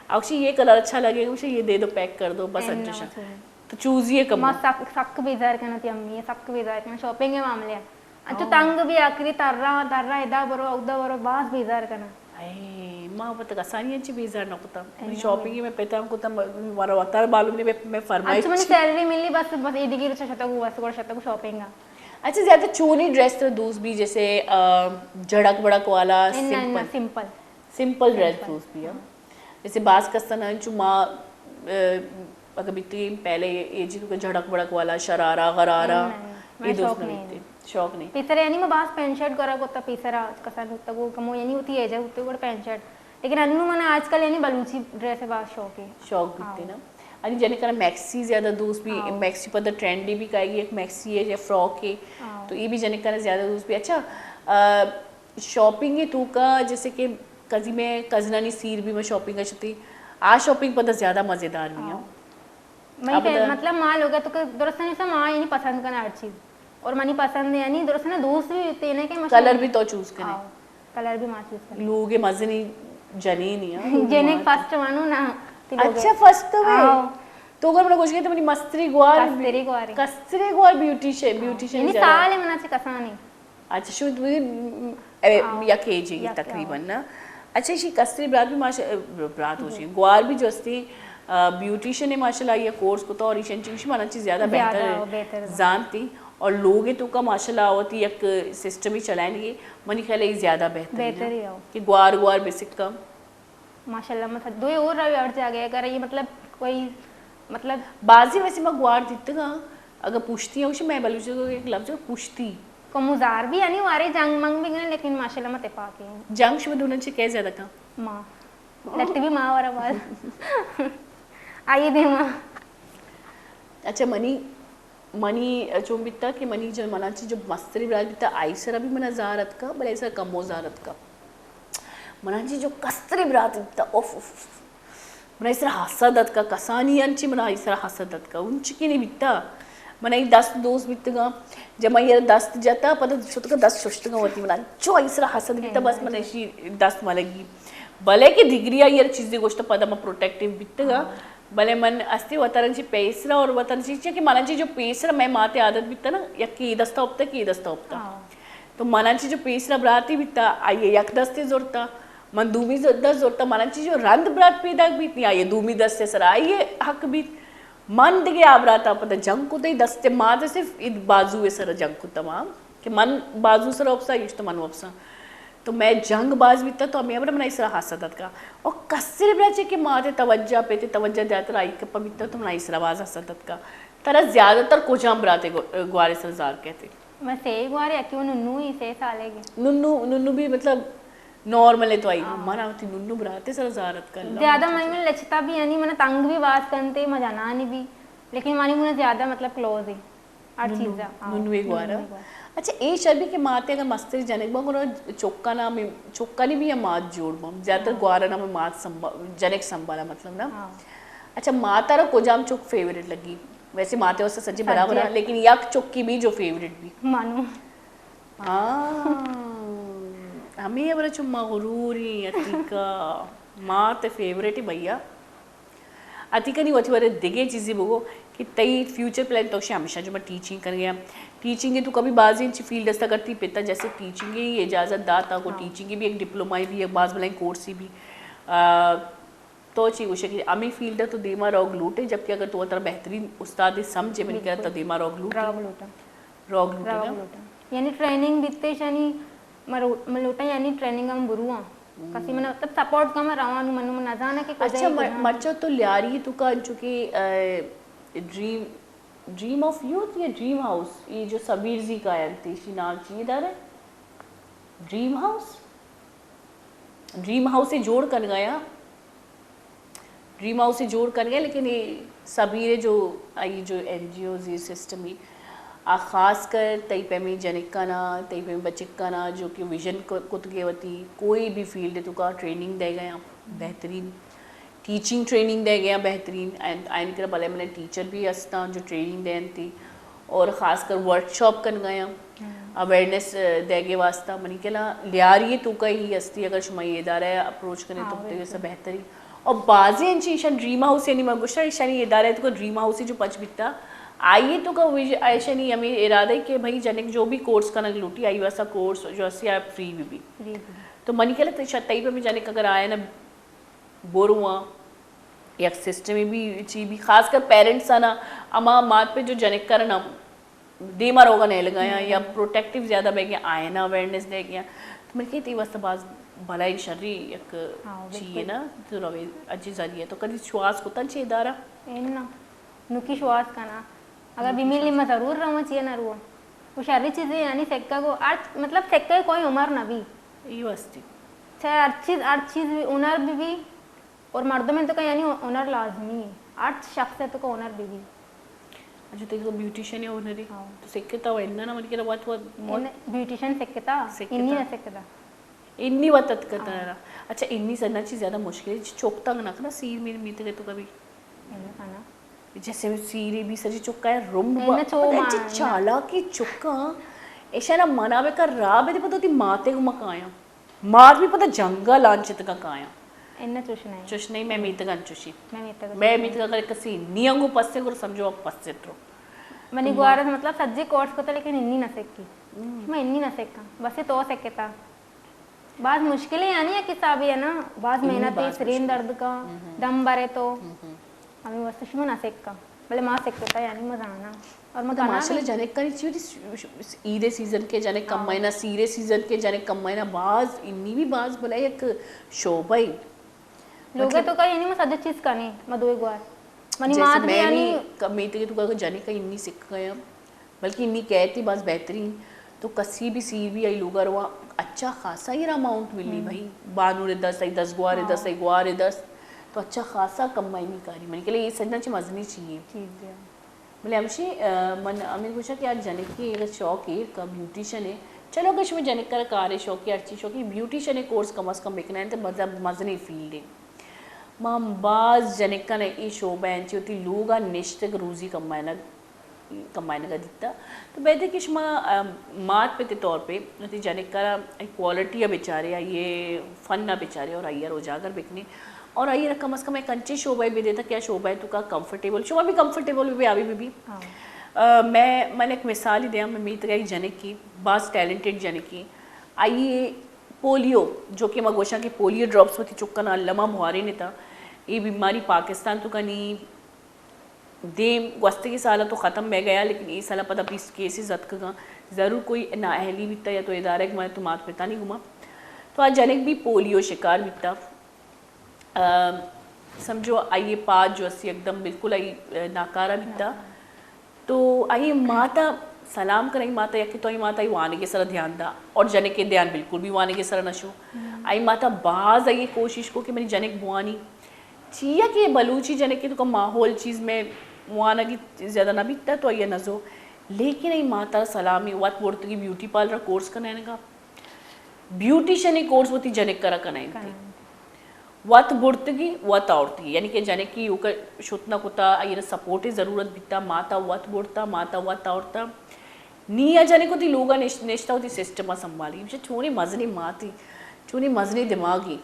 اوشی یہ کلر اچھا لگے گا، اوشی یہ دے دو، پیک کر دو، بس انچوشا۔ تو چوزی ہے کم۔ ما سک، سک بیزار کنا تی امی، سک بیزار کنا، شاپنگ کے معاملے۔ انچو تنگ بھی آخری تر رہا، تر رہا، ادا برو، اودا برو، باز بیزار کنا۔ اے، ما پتہ کسانی انچی بیزار نہ کتا۔ شاپنگ میں پتا کتا، مارا وتار معلوم نہیں، میں فرمائش۔ اچھا، منی سیلری ملی، بس، بس ایدگی روچا شتگو، بس گوڑا شتگو شاپنگ۔ اچھا، زیادہ چونی ڈریس ترا دوست بی، جیسے جھڑک بڑک والا؟ سمپل، سمپل ڈریس دوست بی؟ جیسے باز کسانا انچو ما اگہ بیتگیں پہلے ایجی تو کہ جھڑک بڑک والا شرارہ غرارہ، اے دوست نہ بیتے؟ شوق نہیں؟ پیسر یعنی ما باز پینٹ شرٹ گورا گوتا، پیسرا کسان ہوتا گو کمو یعنی ہوتی ایجا ہوتے گوڑ پینٹ شرٹ، لیکن انو من آج کل یعنی بلوچی ڈریس باز شوق ہے۔ شوق بیتے نا؟ انی جنے کرا میکسی زیادہ دوست بی؟ میکسی پدا ٹرینڈی بی کائے گی، ایک میکسی ہے یا فراک ہے، تو یہ بھی جنے کرا زیادہ دوست بی۔ اچھا، شاپنگ ہے تو کا، جیسے کہ کزی میں کزنانی سیر بھی میں شاپنگ شتی، آ شاپنگ پدا زیادہ مزیدار بھی ہے۔ مطلب ما لوگ تو کہ درست نہیں سا ما یعنی پسند کرنا ہر چیز، اور منی پسند ہے یعنی درست نا دوست بھی ہوتے ہیں کہ کلر بھی تو چوز کریں۔ کلر بھی ما چوز کریں۔ لوگ مزنی جنینی ہیں۔ جنے فرسٹ مانو نا۔ اچھا، فرسٹ تو میں تو اگر میں کچھ کہتے منی مستری گوار، کستری گوار، کستری گوار بیوٹیشن، بیوٹیشن یعنی سال ہے منا چھ کسانی۔ اچھا، شو یک ایج ہے تقریباً نا؟ اچھا، شی کستری برات بھی ماشاء برات ہو شی گوار بھی جو استی بیوٹیشن ہے ماشاءاللہ، یہ کورس کو تو اور ایشن چیز منا چیز زیادہ بہتر زانتی۔ اور لوگ تو کا ماشاءاللہ ہوتی یک سسٹم ہی چلائیں گے، منی خیال ہے یہ زیادہ بہتر ہے کہ گوار گوار بے سکم۔ ماشاءاللہ، مطلب دوئے اور روی اور جاگے اگر یہ مطلب کوئی مطلب بازی ویسے میں گوار دیتگا، اگر پوچھتی ہوں میں بلوچی کو ایک لفظ پوچھتی۔ کو مزار بھی یعنی وارے جنگ منگ بھی گئے، لیکن ماشاءاللہ مت پاکے ہیں۔ جنگ شما دونوں چے کہہ زیادہ کا؟ ماں۔ لتی بھی ماں ورا بال۔ آئیے دے ماں۔ اچھا، منی منی چون بیتا کہ منی جو منا چی جو مستری برات بیتا، آئی سرا بھی منا زار اتکا، بلے آئی سرا کمو زار اتکا۔ منا چی جو کستری برات بیتا، اوف، اوف، اوف۔ منا آئی سرا حسد اتکا، کسانی انچی منا آئی سرا حسد اتکا، انچکی نہیں بیتا۔ منا ای دست دوست بیتگا، جب من یہ دست جتا، پتہ شتگا دست ششتگا ہوتی منا، چو آئی سرا حسد بیتا، بس منا ایشی دست ملگی۔ بلے کہ دگری آئی چیزی گوشتا، پدا ما پروٹیکٹیو بیتگا۔ بلے من استی وترن چی پیسرا اور وترن چی چی کہ منن چی جو پیسرا میں ماتے عادت بیتا نا، یکی دستا اپتا، کی دستا اپتا۔ تو منن چی جو پیسرا براتی بیتا، آئیے یک دستے زورتا، من دومی ز-، دست زورتا، منن چی جو رند برات پیدا بیت، نی آئیے دومی دستے سر آئیے حق بیت۔ من دگے آ براتا پدا جنگ کتے، دستے ماتے صرف اید بازو سر جنگ کتا ما۔ کہ من بازو سرا وپساں، ایش تو من وپساں۔ تو مئے جنگ باز بیتا، تو ہمے ہبرا منا ایسرا حسد اتکا۔ او کسر بلا چے کہ ماتے توجہ پیتے، توجہ دیاتر آئی کپا بیتا، تو منا ایسرا باز حسد اتکا۔ ترا زیادہ تر کجام براتے گو-، گوارے سر زار کہتے؟ من سے گوارے، اکی وہ ننو ہی سے سالے گے۔ ننو، ننو بھی مطلب نارمل ہے تو آئی۔ منا وتی ننو براتے سر زار اتکا۔ زیادہ من، من لچتا بھی یعنی من تنگ بھی باز کنتے، مجانانی بھی۔ لیکن مانی منا زیادہ مطلب کلوز ہے۔ ہر چیز ءَ، ہاں۔ ننوے گوارا۔ ننوے گوارا۔ اچھا، اے شر بھی کہ ماتے اگر مستر جنک با، گڑا چکانا ہمیں، چکانی بھی ہم مات جوڑ با۔ زیادہ تر گوارا نا ہمیں مات سنبھا-، جنک سنبھالا مطلب نا۔ ہاں۔ اچھا، ماتا را کجام چک فیورٹ لگی؟ ویسے ماتے واسطے سجے برابر ہیں، لیکن یک چکی بھی جو فیورٹ بھی۔ مانو۔ ہاں۔ ہمیں ابرا چو مغروری عتیقہ۔ مات فیورٹ ہے بھیا۔ عتیقہ نی وتی بارے دگہ چیزے بگو کہ تئی فیوچر پلان تو شے ہمیشہ جو میں ٹیچنگ کنگے آں۔ ٹیچنگ تو کبھی بازیں چی فیلڈ است اگر تی پتا جیسے ٹیچنگ ہی اجازت داتا کو ہاں۔ ٹیچنگ بھی ایک ڈپلوما بھی ایک باز بلائیں کورس ہی بھی۔ آ، تو چی گوشے کہ ہمیں فیلڈ تو دیما روگ لوٹے، جبکہ اگر تو وترا بہترین استاد سمجھے من کرا تو دیما روگ لوٹے۔ روگ لوٹا۔ روگ لوٹے روگ نا؟ لوٹا۔ یعنی ٹریننگ بیتے شانی مرو-، ملوٹا یعنی ٹریننگ ہم برو ہاں۔ کسی من مطلب سپورٹ کم روانو منو من نزانا کہ کجا اچھا، ہی مر-، کجا۔ مرچو تو لیاری تو کا انچو کہ، اے، ڈریم، ڈریم آف یوتھ یا ڈریم ہاؤس، یہ جو سبیر زی کا ہے، تیشی نام چی ادارہ؟ Dream house? ڈریم ہاؤس ہی جوڑ کن گیا۔ ڈریم ہاؤس ہی جوڑ کن گیا، لیکن یہ سبیر جو، آئی جو این جی اوز، یہ سسٹم ہی، آ خاص کر تئی پیمیں جنکانا، تئی پیمیں بچکانا جو کہ ویژن ک-، کت گئے وتی، کوئی بھی فیلڈ تو کا ٹریننگ دے گیا، بہترین ٹیچنگ ٹریننگ دے گیا، بہترین، اینڈ آئین کر بلے منے ٹیچر بھی ہستاں جو ٹریننگ دینتی، اور خاص کر ورکشاپ کن گیا، اویئرنیس، اے، دے گے واسطہ منی کلا لیاری تو کا ہی ہستی، اگر شما یہ ادارہ اپروچ کرے تو ہاں، تے بالکل۔ بہتری۔ اور بازی انچی ایشان ڈریم ہاؤس یعنی من گوشتا ایشانی ادارہ تو کا ڈریم ہاؤس ہی جو پچ بیتا، آئیے تو کا ویژ-، ایشانی ہمیں ارادہ ہے کہ بھئی جنک جو بھی کورس کنگ لوٹی، آئی واسطہ کورس جو ہستی آ فری بھی بھی۔ جی، جی۔ تو منی کلا تو شاید تئی پہ میں جنک اگر آیا نا برواں، یک سسٹمے بھی چی بھی، خاص کر پیرنٹس آنا، اما مات پہ جو جنک کرنا، دیما روگا نیلگا یا پروٹیکٹیو زیادہ بیگیا، آئینا اویئرنس دیگیا۔ تو من کہ تی واسطہ باز بھلائی شری یک چیئے نا، تو روے اجی ذریعہ تو کدی شواز کتن چی ادارہ؟ اینا نکی شواز کنا۔ اگر بیمیلی ما ضرور رواں، چیئے نہ رواں۔ وہ شری چیزیں یعنی سکہ کو ارت، مطلب سکہ کوئی عمر نہ بی۔ ای واسطے۔ چاہے ہر چیز، ہر چیز بھی ہنر بھی بھی، اور مردم تو کا یعنی ہنر لازمی ہے۔ ہر شخص تو کا ہنر بھی بھی۔ اچھا، تو بیوٹیشن ہے ہنری؟ ہاں۔ تو سکتا ہو اننا نہ من کے وقت وقت موت۔ بیوٹیشن سکتا؟ سکتا۔ انی نہ سکتا۔ انی وقت اتکتا ہے۔ اچھا، انی سننا چیز زیادہ مشکل ہے۔ چوک تنگ نہ کنا، سیر میر میتے تو کبھی۔ جیسے سیری بھی سجی چکا ہے، رمب اینا با-، چو پتہ ہے، ما-، چی چالاکی چکا، ایشانا منا بے کر را بے دے پتہ ہوتی ماتے گما کایا۔ مار بھی پتہ جنگل آن چتگا کایا۔ اینا چوش نہیں۔ چوش نہیں، میں میتگا چوشی۔ میں میتگا میں چوشی۔ میتگا اگر کسی نیاں گو پسے گو سمجھو آپ پسے ترو۔ منی تو گوارا مطلب سجے کورس کو تھا، لیکن انی نہ سکی۔ ہم۔ میں انی نہ سکا۔ بس یہ تو سکتا۔ باز مشکل ہے یعنی یک حسابے ہے نا، باز محنت ہے، سرین درد کا، دم برے تو۔ ہمیں واسطے شما نہ سکا، بلے ما سکتا یعنی مزانا۔ اور ما تو کنا ماشاءاللہ بھی۔ جنک کنی چی ہوتی س-، س-، ایرے سیزن کے جنک کم ہاں۔ مہینہ، سیرے سیزن کے جنک کم مہینہ، باز انی بھی باز بلا یک شعبہ ہی۔ لوگا مطلب تو کا یعنی ما سجے چیز کنے، ما دوئے گوار۔ منی جیسے مات بھی میں یعنی بھی ک-، میتے تو کا جنک کا انی سکھ گیا۔ بلکہ انی کہتی باز بہترین، تو کسی بھی سیر بھی آئی لوگا روا، اچھا خاصا یہ اماؤنٹ ملی بھائی، بانور دست، آئی دس گوار دست، آئی گوار دست، تو اچھا خاصا کمائی نہیں کاری۔ من کے لیے یہ سجنا چی مزنی چیئے۔ بلے ہمشی، آ، من ہمیں گوشا کہ آج جنک کی اگر شوق ہے، کا بیوٹیشن ہے، چلو اگر شما جنک کر کارے شوق ہے، ہر چیز شوق ہے، بیوٹیشن ہے کورس کم از کم بکنا ہے، تو مزہ، مزنی فیلڈ ہے۔ ما باز جنکاں اے شعبہ انچی ہوتی لوگا نشتگ روزی کمائنگ کمائینگ ء دیتا۔ تو بہتر کہ شما، ام، مات پت ء طور پہ وتی جنک ء را کوالٹی ء بچارے، آئی ء فن ء بچارے اور آئی ء را اجاگر بکنے اور آئی ء را کم از کم ایک انچیں شعبہ ء بدے تاکہ آ شعبہ ء توکا کمفرٹیبل، شما بھی کمفرٹیبل بہ بے، آ بھی بہ بی۔ ہاں۔ ا، میں، من ایک مثال ہی دیاں، میں میتگ ء جنکی، باز ٹیلنٹڈ جنکی، آئی ء پولیو، جو کہ ما گوشاں کہ پولیو ڈراپس وتی چکاں الما بوارینتا، اے بیماری پاکستان توکا نی دیم گوستگیں سال ء تو ختم بہ گیا، لیکن اے سال ء پدا بیست کیسز اتکگاں۔ ضرور کوئی نااہلی بیتا یا تو ادارہ ء تو مات پتانی گما۔ تو آ جنک بھی پولیو شکار بیتا۔ ا، سمجھو آئی پاد جو اسی یکدم بالکل آئی، ا، ناکارہ بیتا۔ تو آئی ماتا سلام کن، آئی ماتا یکی تو آئی ماتا آئی وانگے سر دھیان دا اور جنک دھیان بالکل بھی وانگے سر نشو۔ آئی ماتا باز آئی کوشش کو کہ منی جنک بوانی۔ چیا کہ بلوچی جنکے تو کا ماحول چیز میں وانگی زیادہ نہ بیتا تو آئی نزو، لیکن ای ماتا سلامی وت برتگی بیوٹی پارلر کورس کنینگا، بیوٹیشن کورس وتی جنک کرا کنینتی۔ وت برتگی، وت آورتگی، یعنی کہ جنکی اوکا شت نہ کتا، آئی سپورٹ ضرورت بیتا، ماتا وت برتا، ماتا وت آورتا۔ نی آ جنک وتی لوگا نش-، نشتا وتی سسٹم سنبھالی۔ چونی مزنی ماتی، چونی مزنی دماغی۔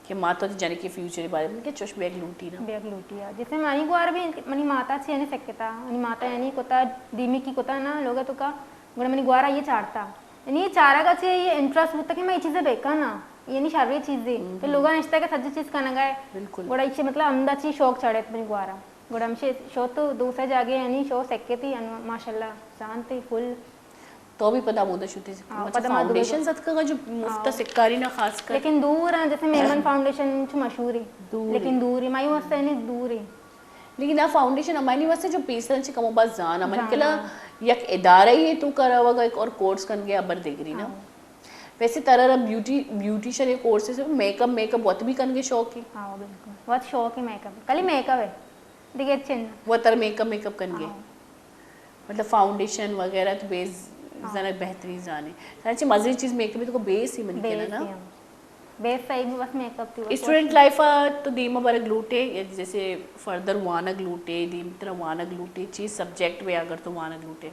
کہ مات وتی جنک ء فیوچر ء بارے ء کہ چوش بیگ لوٹی نا۔ بیگ لوٹی آ۔ جیسے منی گوار بھی منی ماتا چی یعنی سکتا، منی ماتا یعنی کتا دیمی کی کتا نا لوگ تو کا، گڑا منی گوارا یہ چارتا۔ یعنی یہ چارگ ء چی یہ انٹرسٹ بوتا کہ میں یہ چیزیں بے کنا، یعنی شرے چیزیں۔ تو لوگا نشتا کہ سجی چیز کنگا ہے۔ بالکل۔ گڑا یہ مطلب ہمدا چی شوق چڑھے منی گوارا۔ گڑا ہمشے شو تو دوسرے جاگے یعنی شو سکتی، ماشاءاللہ زانتی فل۔ تو بھی پدا مودا شوتی ہاں، سکا۔ پدا ما فاؤنڈیشن دوبارہ اتکگا جو مفت ہاں۔ سکاری نا خاص کر۔ لیکن دور ہیں، جیسے میمن فاؤنڈیشن چو مشہور ہے۔ دور ہے۔ لیکن دور ہے، مائی واسطے نہیں دور ہے۔ لیکن آ فاؤنڈیشن ہماری واسطے جو پیسر چ کم و باز زان، ہماری زان کلا ہاں۔ یک ادارہ ہی ہے تو کرا وگا ایک اور کورس کن گیا ابر دیگری نا۔ ہاں۔ ویسے ترا را بیوٹی، بیوٹیشن کورس ہے، میک اپ، میک اپ وت بھی کن گے شوق ہے؟ ہاں، بالکل۔ بہت شوق ہے میک اپ۔ کلی میک اپ ہے۔ دیگہ چن۔ وتر میک اپ، میک اپ کنگے؟ ہاں۔ مطلب فاؤنڈیشن وغیرہ تو بیس ہاں۔ زنک بہترین زانے۔ سنچے مزے چیز میک اپ تو کو بیس ہی منی کنا بیس نا؟ ہی ہاں۔ بیس صحیح میں بس میک اپ تو اسٹوڈنٹ لائف آ تو دیما برگ لوٹے، یا جیسے فردر وانگ لوٹے، دیم ترا وانگ لوٹے، چیز سبجیکٹ میں اگر تو وانگ لوٹے؟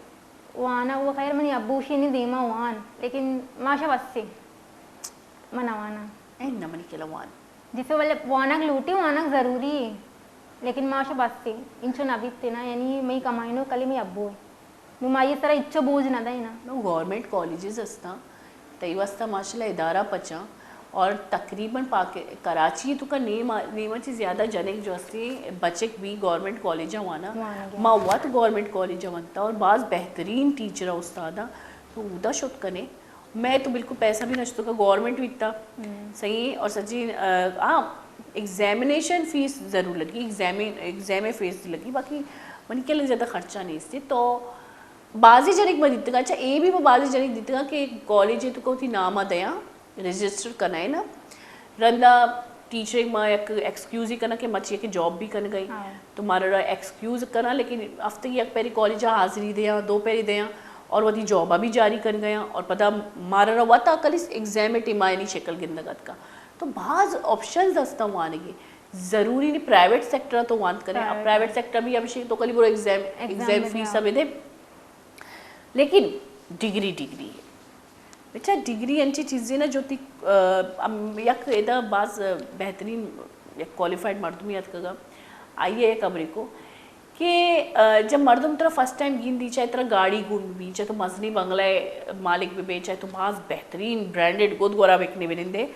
وانا وہ خیر منی ابوشی نہیں دیما وان، لیکن ماشا بس سے۔ من واناں۔ اے نہ منی کلا وان۔ جسے ولے وانگ لوٹی، وانگ ضروری ہے۔ لیکن ماشا بس ہے۔ انچو نہ بیتے نا، یعنی مئی کمائنو کلی مئی ابو ہے۔ نو مائی سرا اچو بوجھ نہ دے نا۔ نو گورنمنٹ کالجز ہستاں۔ تئی واسطہ ماشاءاللہ ادارہ پچاں۔ اور تقریباً پاک کراچی تو کا نیم نیم چی زیادہ جنک جو ہستی بچک بھی گورنمنٹ کالج وانا۔ ما وت گورنمنٹ کالج ونتا اور باز بہترین ٹیچر استاد۔ تو اودا شت کنے، میں تو بالکل پیسہ بھی نشتو کا گورنمنٹ بیتا۔ صحیح۔ اور سچی ہاں، ایگزامینیشن فیس ضرور لگی، ایگزامین ایگزام فیس لگی، باقی منی کل زیادہ خرچہ نہیں استی۔ تو بازی جنک میں دیتگا، اچھا اے بھی میں بازی جنک دیتگا کہ کالج تو کو تھی نام دیاں، رجسٹر کنائے نا۔ رندا ٹیچر ما یک ایکسکیوز ہی کنا کہ مچی کہ جاب بھی کن گئی۔ تو مارا را ایکسکیوز کنا، لیکن ہفتے یک پیری کالج حاضری دیاں، دو پیری دیاں، اور وتی جاب بھی جاری کن گیا، اور پدا مارا را وتا کلی ایگزام ٹیما یعنی شکل گندگ اتکا۔ تو باز آپشنز ہستا وانگی۔ ضروری نہیں پرائیویٹ سیکٹر تو وانت کرے۔ پرائیویٹ سیکٹر بھی ہمشی تو کلی برو ایگزام ایگزام فیس بھی دے۔ لیکن ڈگری ڈگری ہے۔ بچا ڈگری انچی چیزیں نا جو تی یک ادا باز بہترین یک کوالیفائیڈ مردمی اتکگا، آئیے یک امریکو کہ جب مردم ترا فرسٹ ٹائم گیندی، چاہے ترا گاڑی گون بی، چاہے تو مزنی بنگلہ مالک بے، چاہے تو باز بہترین برانڈڈ گد گورا بکنے بنندے،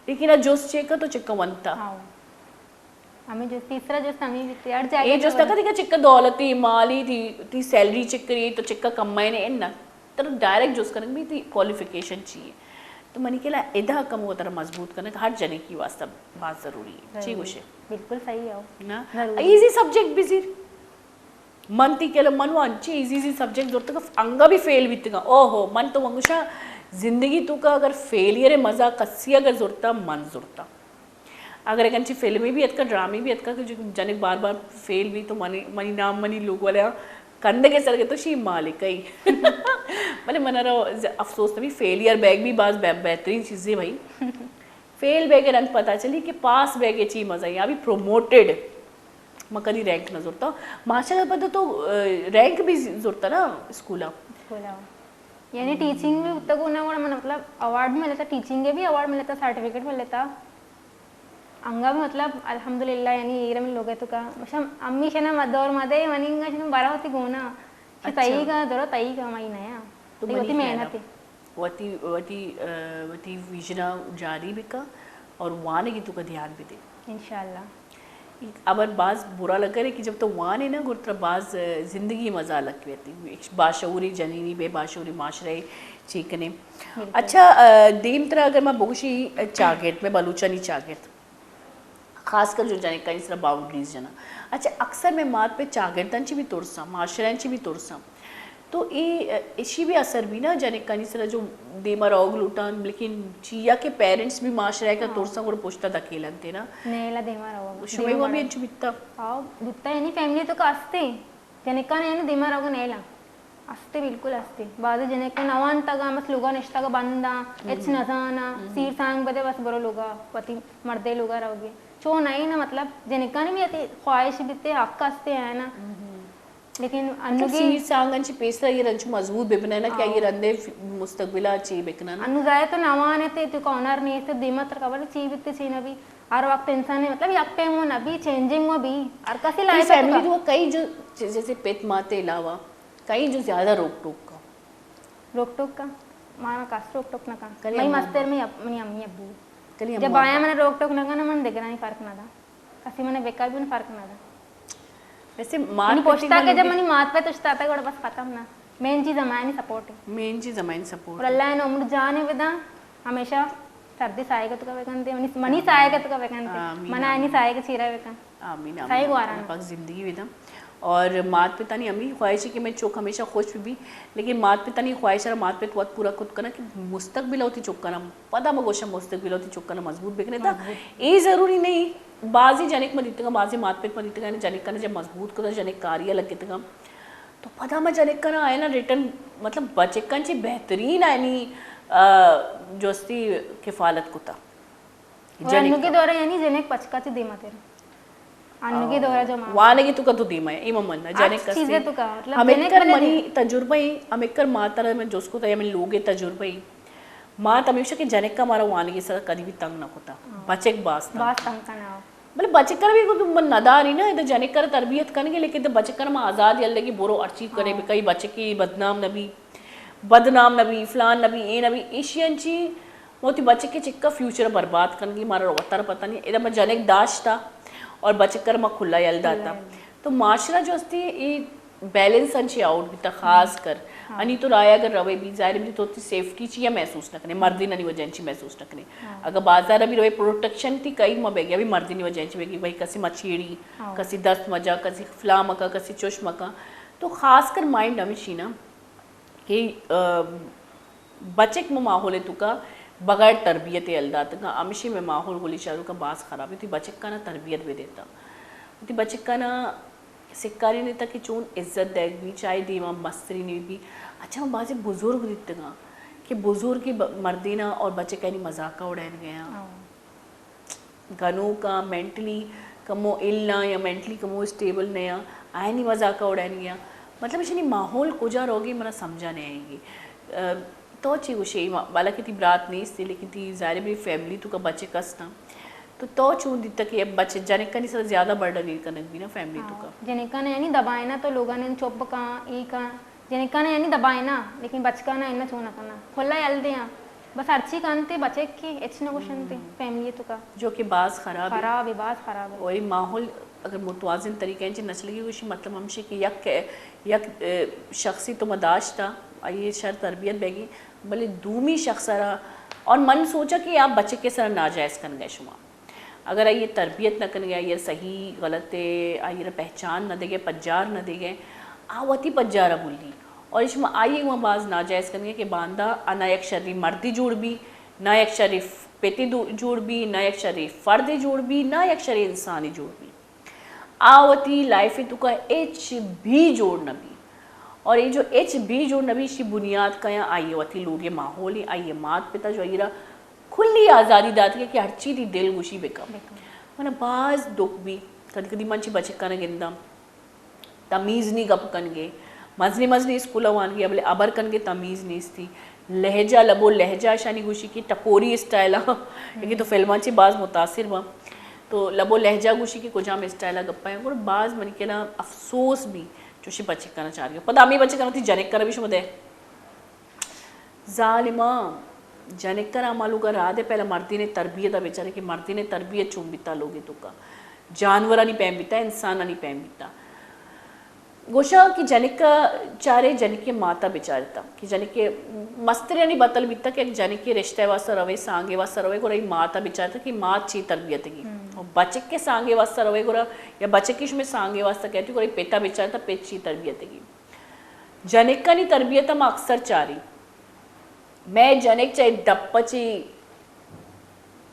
لیکن آ جست چیکا تو چکا ونتا۔ ہمیں جو تیسرا جو سمی بیتے ہر جگہ اے جو تکا دیکھا چکا دولتی مالی تھی، تی سیلری چکری تو چکا کمائے نے ان۔ تر ڈائریکٹ جوست کنگ بھی تی کوالیفیکیشن چی ہے۔ تو منی کلا ادا کم وترا مضبوط کنگ ہر جنے کی واسطہ باز ضروری ہے۔ چی گوشے؟ بالکل صحیح ہے۔ نا؟ ایزی سبجیکٹ بھی زیر۔ من تی کلا من وہ انچی ایزی ایزی سبجیکٹ زورتا کہ انگا بھی فیل بیتگا۔ اوہو، من تو منگوشا زندگی تو کا اگر فیلئر مزہ کسی اگر زورتا، من زورتا۔ اگر اگن چی فلمی بھی اتکا، ڈرامی بھی اتکا کہ جنک بار بار فیل بھی تو منی، منی نام منی لوگ والے کندگے سر کے تو شی مالک ہی۔ بلے من را افسوس نبی، فیلئر بیگ بھی باز بہترین چیزیں بھائی۔ فیل بیگ رند پتا چلی کہ پاس بیگ چی مزہ یا بھی پروموٹڈ۔ ما کدی رینک نہ زورتا۔ ماشاءاللہ پتہ تو رینک بھی زورتا نا اسکولا۔ یعنی ٹیچنگ بھی اتگو نہ گڑا من مطلب اوارڈ بھی ملتا، ٹیچنگ کے بھی اوارڈ ملتا، سرٹیفکیٹ ملتا۔ انگا بھی مطلب الحمدللہ یعنی ایرم لوگ تو کا مشم امی شنا مدور مدے منی انگا شنا بارا ہوتی گونا۔ تئی کا درو تئی کا مائی نیا۔ تو تئی ہوتی محنت ہے۔ وتی وتی وتی ویژن جاری بکا اور وانگی تو کا دھیان بھی دے۔ انشاءاللہ۔ ابر باز برا لگا رہے کہ جب تو وانے نا گڑا ترا باز زندگی مزا لگ بیتی۔ باشعوری جنینی بے باشعوری معاشرہ چیکنے۔ اچھا، دیم ترا اگر ما بگوشی چاگرد میں بلوچانی چاگرد خاص کر جو جنکانی سرا باؤنڈریز جنا۔ اچھا، اکثر میں مات پہ چاگردان چی بھی ترساں، معاشرہ چی بھی ترساں۔ تو اے اشی بھی اثر بھی نا جنکانی سرا جو دیما روگ لوٹان، لیکن چیا کہ پیرنٹس بھی معاشرہ کا ترساں گڑا پشتا دکیلن تے نا۔ نیلا دیما روگ۔ شمے وہ بھی انچو بیتا۔ آو، بیتا یعنی فیملی تو کا استے۔ جنکان یعنی دیما روگ نیلا۔ استے بالکل استے۔ بعض جنکان نوان تگا بس لوگا نشتگا بنداں، اچ نزانا، سیر سانگ بدے بس برو لوگا، وتی مردے لوگا روگی۔ چو نہیں نا مطلب جنکانی بھی اتی خواہش بیتے حق استے ہے نا۔ لیکن انو مطلب سیر سانگن چی پیسرا یہ رنچو مضبوط ببنائے نا کہ یہ رندے مستقبلا چی بکنن۔ انو ظاہر تو نوان ہے تے تو کا ہنر نہیں ہے دیما تر خبر چی بیتے چی نہ بھی۔ ہر وقت انسان ہے مطلب یک ٹائم وہ نہ بھی چینجنگ وہ بھی۔ ہر کسی لائف فیملی تو کئی جو جیسے پت ماتے علاوہ کئی جو زیادہ روک ٹوک کا۔ روک ٹوک کا؟ مارا کس روک ٹوک نہ کا۔ کلی مئی مستر میں منی امی ابو۔ کلی جب آیا من روک ٹوک نہ کا نا من دگرانی فرق نہ دا۔ کسی من بکا بھی فرق نہ دا۔ ویسے مات یعنی پوچھتا کہ جب منی مات پہ تشتا تھا گڑا بس ختم نا۔ مین چیز ہماری سپورٹ ہے۔ مین چیز ہماری سپورٹ اور اللہ نے عمر جان ہے بدا ہمیشہ سردی سائے کا تو کا بکنتے منی سائے کا تو کا بکنتے منا آنی سائے کا چیرا بکن۔ آمین، آمین۔ اللہ پاک زندگی بدم۔ اور مات پتانی ہمیں خواہش ہے کہ میں چوک ہمیشہ خوش بھی، لیکن مات پتانی خواہش ہے مات پت وقت پورا خود کرنا کہ مستقبل ہوتی چوک کرنا، پدا میں گوشم مستقبل ہوتی چوک کرنا مضبوط بکنے تا۔ اے ضروری نہیں، بعضی جنک میں دیتگا، بعضی مات پت میں دیتگا، یعنی جنک کرنا جب مضبوط کرتا، جنک کاریا لگ گتگا، تو پدا میں جنک کرنا آئے نا ریٹرن، مطلب بچکن چی بہترین آئینی، آ، جو استی کفالت کتا۔ اور انوگی دورہ یعنی جنک پچکا چی دیما تیر۔ انوگی دورہ جو ماں۔ وانگی تو کا تو دیما ہے، ایما من نا، جنک کسی۔ چیزیں تو کا، مطلب ہم ایک کر منی تجربہ ہی، ہم ایک کر ماتا میں جس کو تا، ہمیں لوگے تجربہ ہی۔ مات ہمیشہ کہ جنک کا ہمارا وانگی سر کدی بھی تنگ نہ کتا۔ بچک باز تنگ۔ باز تنگ کا نا۔ بلے بچک کر بھی کوئی من نداری نا، ادا جنک کر تربیت کنگے، لیکن تو بچک کر ما آزاد یل لگی برو ہر چیز کرے، بکئی بچکی بدنام نبی، بدنام نبی، فلان نبی، اے نبی، ایشین چی ما وتی بچک ءِ چکا فیوچر ءَ برباد کنگی، مارا وتارا پتہ نہیں۔ ادا ما جنک داشتا اور بچک ءَ ما کھلا یل داتا۔ تو معاشرہ جو ہستی، اے بیلنس انچی آؤٹ بیتا، خاص کر انی تو رایا اگر روے بی، ظاہر ہے تو وتی سیفٹی چیا محسوس نہ کنے، مردینانی وجہ انچی محسوس نہ کنے۔ اگر بازار بھی روے، پروٹیکشن تی کئی ما بیگی، ابھی مردینی وجہ انچی بیگی، بھائی کسی مچھیڑی، کسی دست مجا، کسی فلاں مکا، کسی چوش مکا۔ تو خاص کر مائنڈ ہمیشی نا کہ، آ، بچک ماں ماحول توکا بغیر تربیت یل داتگا، ہمیشی مئے ماحول گلی چاروکا باز خراب ہے۔ وتی بچکانا تربیت بہ دیتا، وتی بچکانا سکھارینیتا کہ چون عزت دیگ بی، چاہے دیما مسترینی بی۔ اچھا، من بازی بزرگ دیتگا کہ بزرگ ب-، مردینا اور بچکانی مذاقا اڑین گیا۔ گنوکاں، مینٹلی کمو الّاں یا مینٹلی کمو اسٹیبل نیاں، آیانی مذاقا اڑینگیاں۔ مطلب، اشانی ماحول کجا روگی، منا سمجھا نہ آئیگی۔ آ، تو چی گوشے؟ ما-، حالانکہ تی برات نیستی، لیکن تی ظاہر ہے بھی فیملی توکا بچک استاں۔ تو تو چون دیتا کہ بچ-، جنکانی سرا زیادہ برڈن ایر کنگ بی نا فیملی توکا؟ جنکانا یعنی دبائنا تو لوگاں چپ کاں، ای کاں۔ جنکانا یعنی دبائنا، لیکن بچکانا انّا چون نہ کنا۔ کھلا یل دیاں۔ بس ہرچی کنتے بچک کہ ہچ نہ گوشنتے فیملی توکا۔ جو کہ باز خراب ہے۔ خراب ہے، باز خراب ہے۔ وہی ماحول اگر متوازن طریقہ انچے نہ چلگی، گوشی مطلب ہمشی کہ یک، یک، اے، شخصی تو ما داشتا، آئی شر تربیت بیگی، بلے دومی شخص را، اور من سوچا کہ آپ بچک کے سر ناجائز کن گئے شما۔ اگر آئی ء تربیت نہ کنگے، آئی ء صحیح غلط ء، آئی ء را پہچان نہ دیگے، پجار نہ دیگے، آ وتی پجار ء بھلی۔ اور اش ما آئی ء گوں باز ناجائز کنگے کہ باندا آ نہ یک شری مردی جوڑ بی، نہ یک شری پتے دو-، جوڑ بی، نہ یک شری فردے جوڑ بی، نہ یک شری انسانی جوڑ بی۔ آ وتی لائف ء توکا ایچ بی جوڑ نہ بی۔ اور اے جو ایچ بی جوڑ نہ بی، اشی بنیاد کیا؟ آئی ء وتی لوگ ء ماحول ء، آئی ء مات پتا جو آئی را کھلی آزادی داتگ کہ ہرچی تی دل گوشی بکن۔ بکن۔ من باز دکھ بی، کدی کدی من چی بچکاں گنداں، تمیز نی گپ کنگے، مزنی مزنی اسکول وانگے، بلے ابر کنگے تمیز نیستی۔ لہجہ، لب و لہجہ اشانی گوشی کہ ٹکوری اسٹائل آ، یکی تو فلمان چی باز متاثر باں۔ تو لب و لہجہ گوشی کہ کجام اسٹائل آ گپا ہیں، گڑا باز منی کنا افسوس بی، چوشی بچکاں چارگے۔ پدا ہمیں بچکاں تی جنک کر بھی شما دے۔ ظالماں، جنکر ء ہما لوگ ء راہ دے، پہلا مردین ء تربیت ء بچارے کہ مردین ء تربیت چون بیتا لوگ ء توکا۔ جانورانی پیم بیتا، انسانانی پیم بیتا۔ گوشاں کہ جنک ء چارے، جنک ء مات ء بچارتا کہ جنک ء مسترانی بتل بیتا کہ یک جنک ء رشتہ ء واسطہ روے، سانگ ء واسطہ روے، گڑا ای مات ء بچارتا کہ مات چی تربیت گی۔ اور بچک ء سانگ ء واسطہ روے گڑا، یا بچک ء شمے سانگ ء واسطہ کہتی گڑا ای پتا بچارتا پت چی تربیت گی۔ جنکانی تربیت ء ما اکثر چاری۔ مئے جنک چہ دپ ء چی،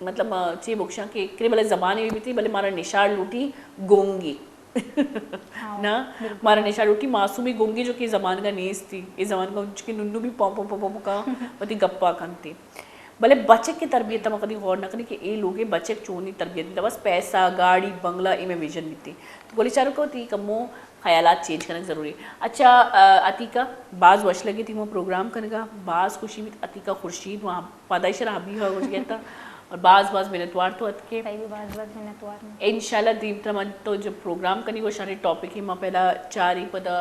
مطلب، ما چی بکشاں کہ کرے بلے زبانے بی بیتی، بلے مارا نشار لوٹی گونگی۔ ہاں، نا، بالکل۔ مارا نشار لوٹی معصومی گونگی جو کہ زمانگا نیستی۔ اے زمانگا انچ کہ ننو بھی پاں پاں پاں پاں پاں کاں وتی گپا کنتی۔ بلے بچک ء تربیت ء ما کدی غور نہ کنیں کہ اے لوگ ء بچک چونی تربیت بیتا، بس پیسہ، گاڑی، بنگلہ، اے مئے ویژن بیتی۔ تو گلی چاروکا وتی کمو خیالات چینج کنگ ضروری۔ اچھا، آ، عتیقہ، باز وش لگی تی مو پروگرام کنگا، باز خوشی بیت۔ عتیقہ خورشید، وہاں پدا ایشرا حبیبہ گوش گیتا۔ اور باز باز منتوار تو اتکے۔ تئی بھی باز باز منتوار میں۔ انشاءاللہ دیم تر من تو جب پروگرام کنی گو شری ٹاپک ہی ما پہلا چاری پدا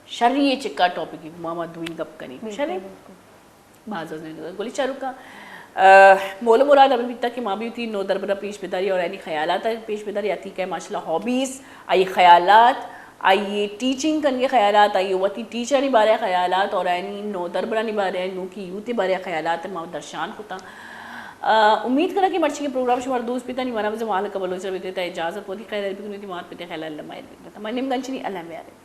شری چکا ٹاپک ہی ما، ما دوئیں گپ کنی۔ بالکل، شری؟ بالکل۔ باز باز منت۔ گلی چاروکا، آ، مول و مراد ہمیں بیتا کہ ما بھی وتی نودربرا پیش بداری اور آیانی خیالات پیش بداری۔ عتیقہ ماشاءاللہ ہابیز، آئی خیالات، آئی ٹیچنگ کنگے خیالات، آئی وتی ٹیچرانی بارے خیالات اور آیانی نودربرانی بارے، نوکی یوتھ بارے خیالات ما درشان کتا۔ آ، امید کرا کہ مرچی کے پروگرام شمار دوست بیتا، نی منا بزم مالک بلوچ بیتے تا اجازت، وتی خیال بکنیت، مات پتے خیال اللہ ماہر بکنیت۔ من نیم گنچنی اللہ میارے۔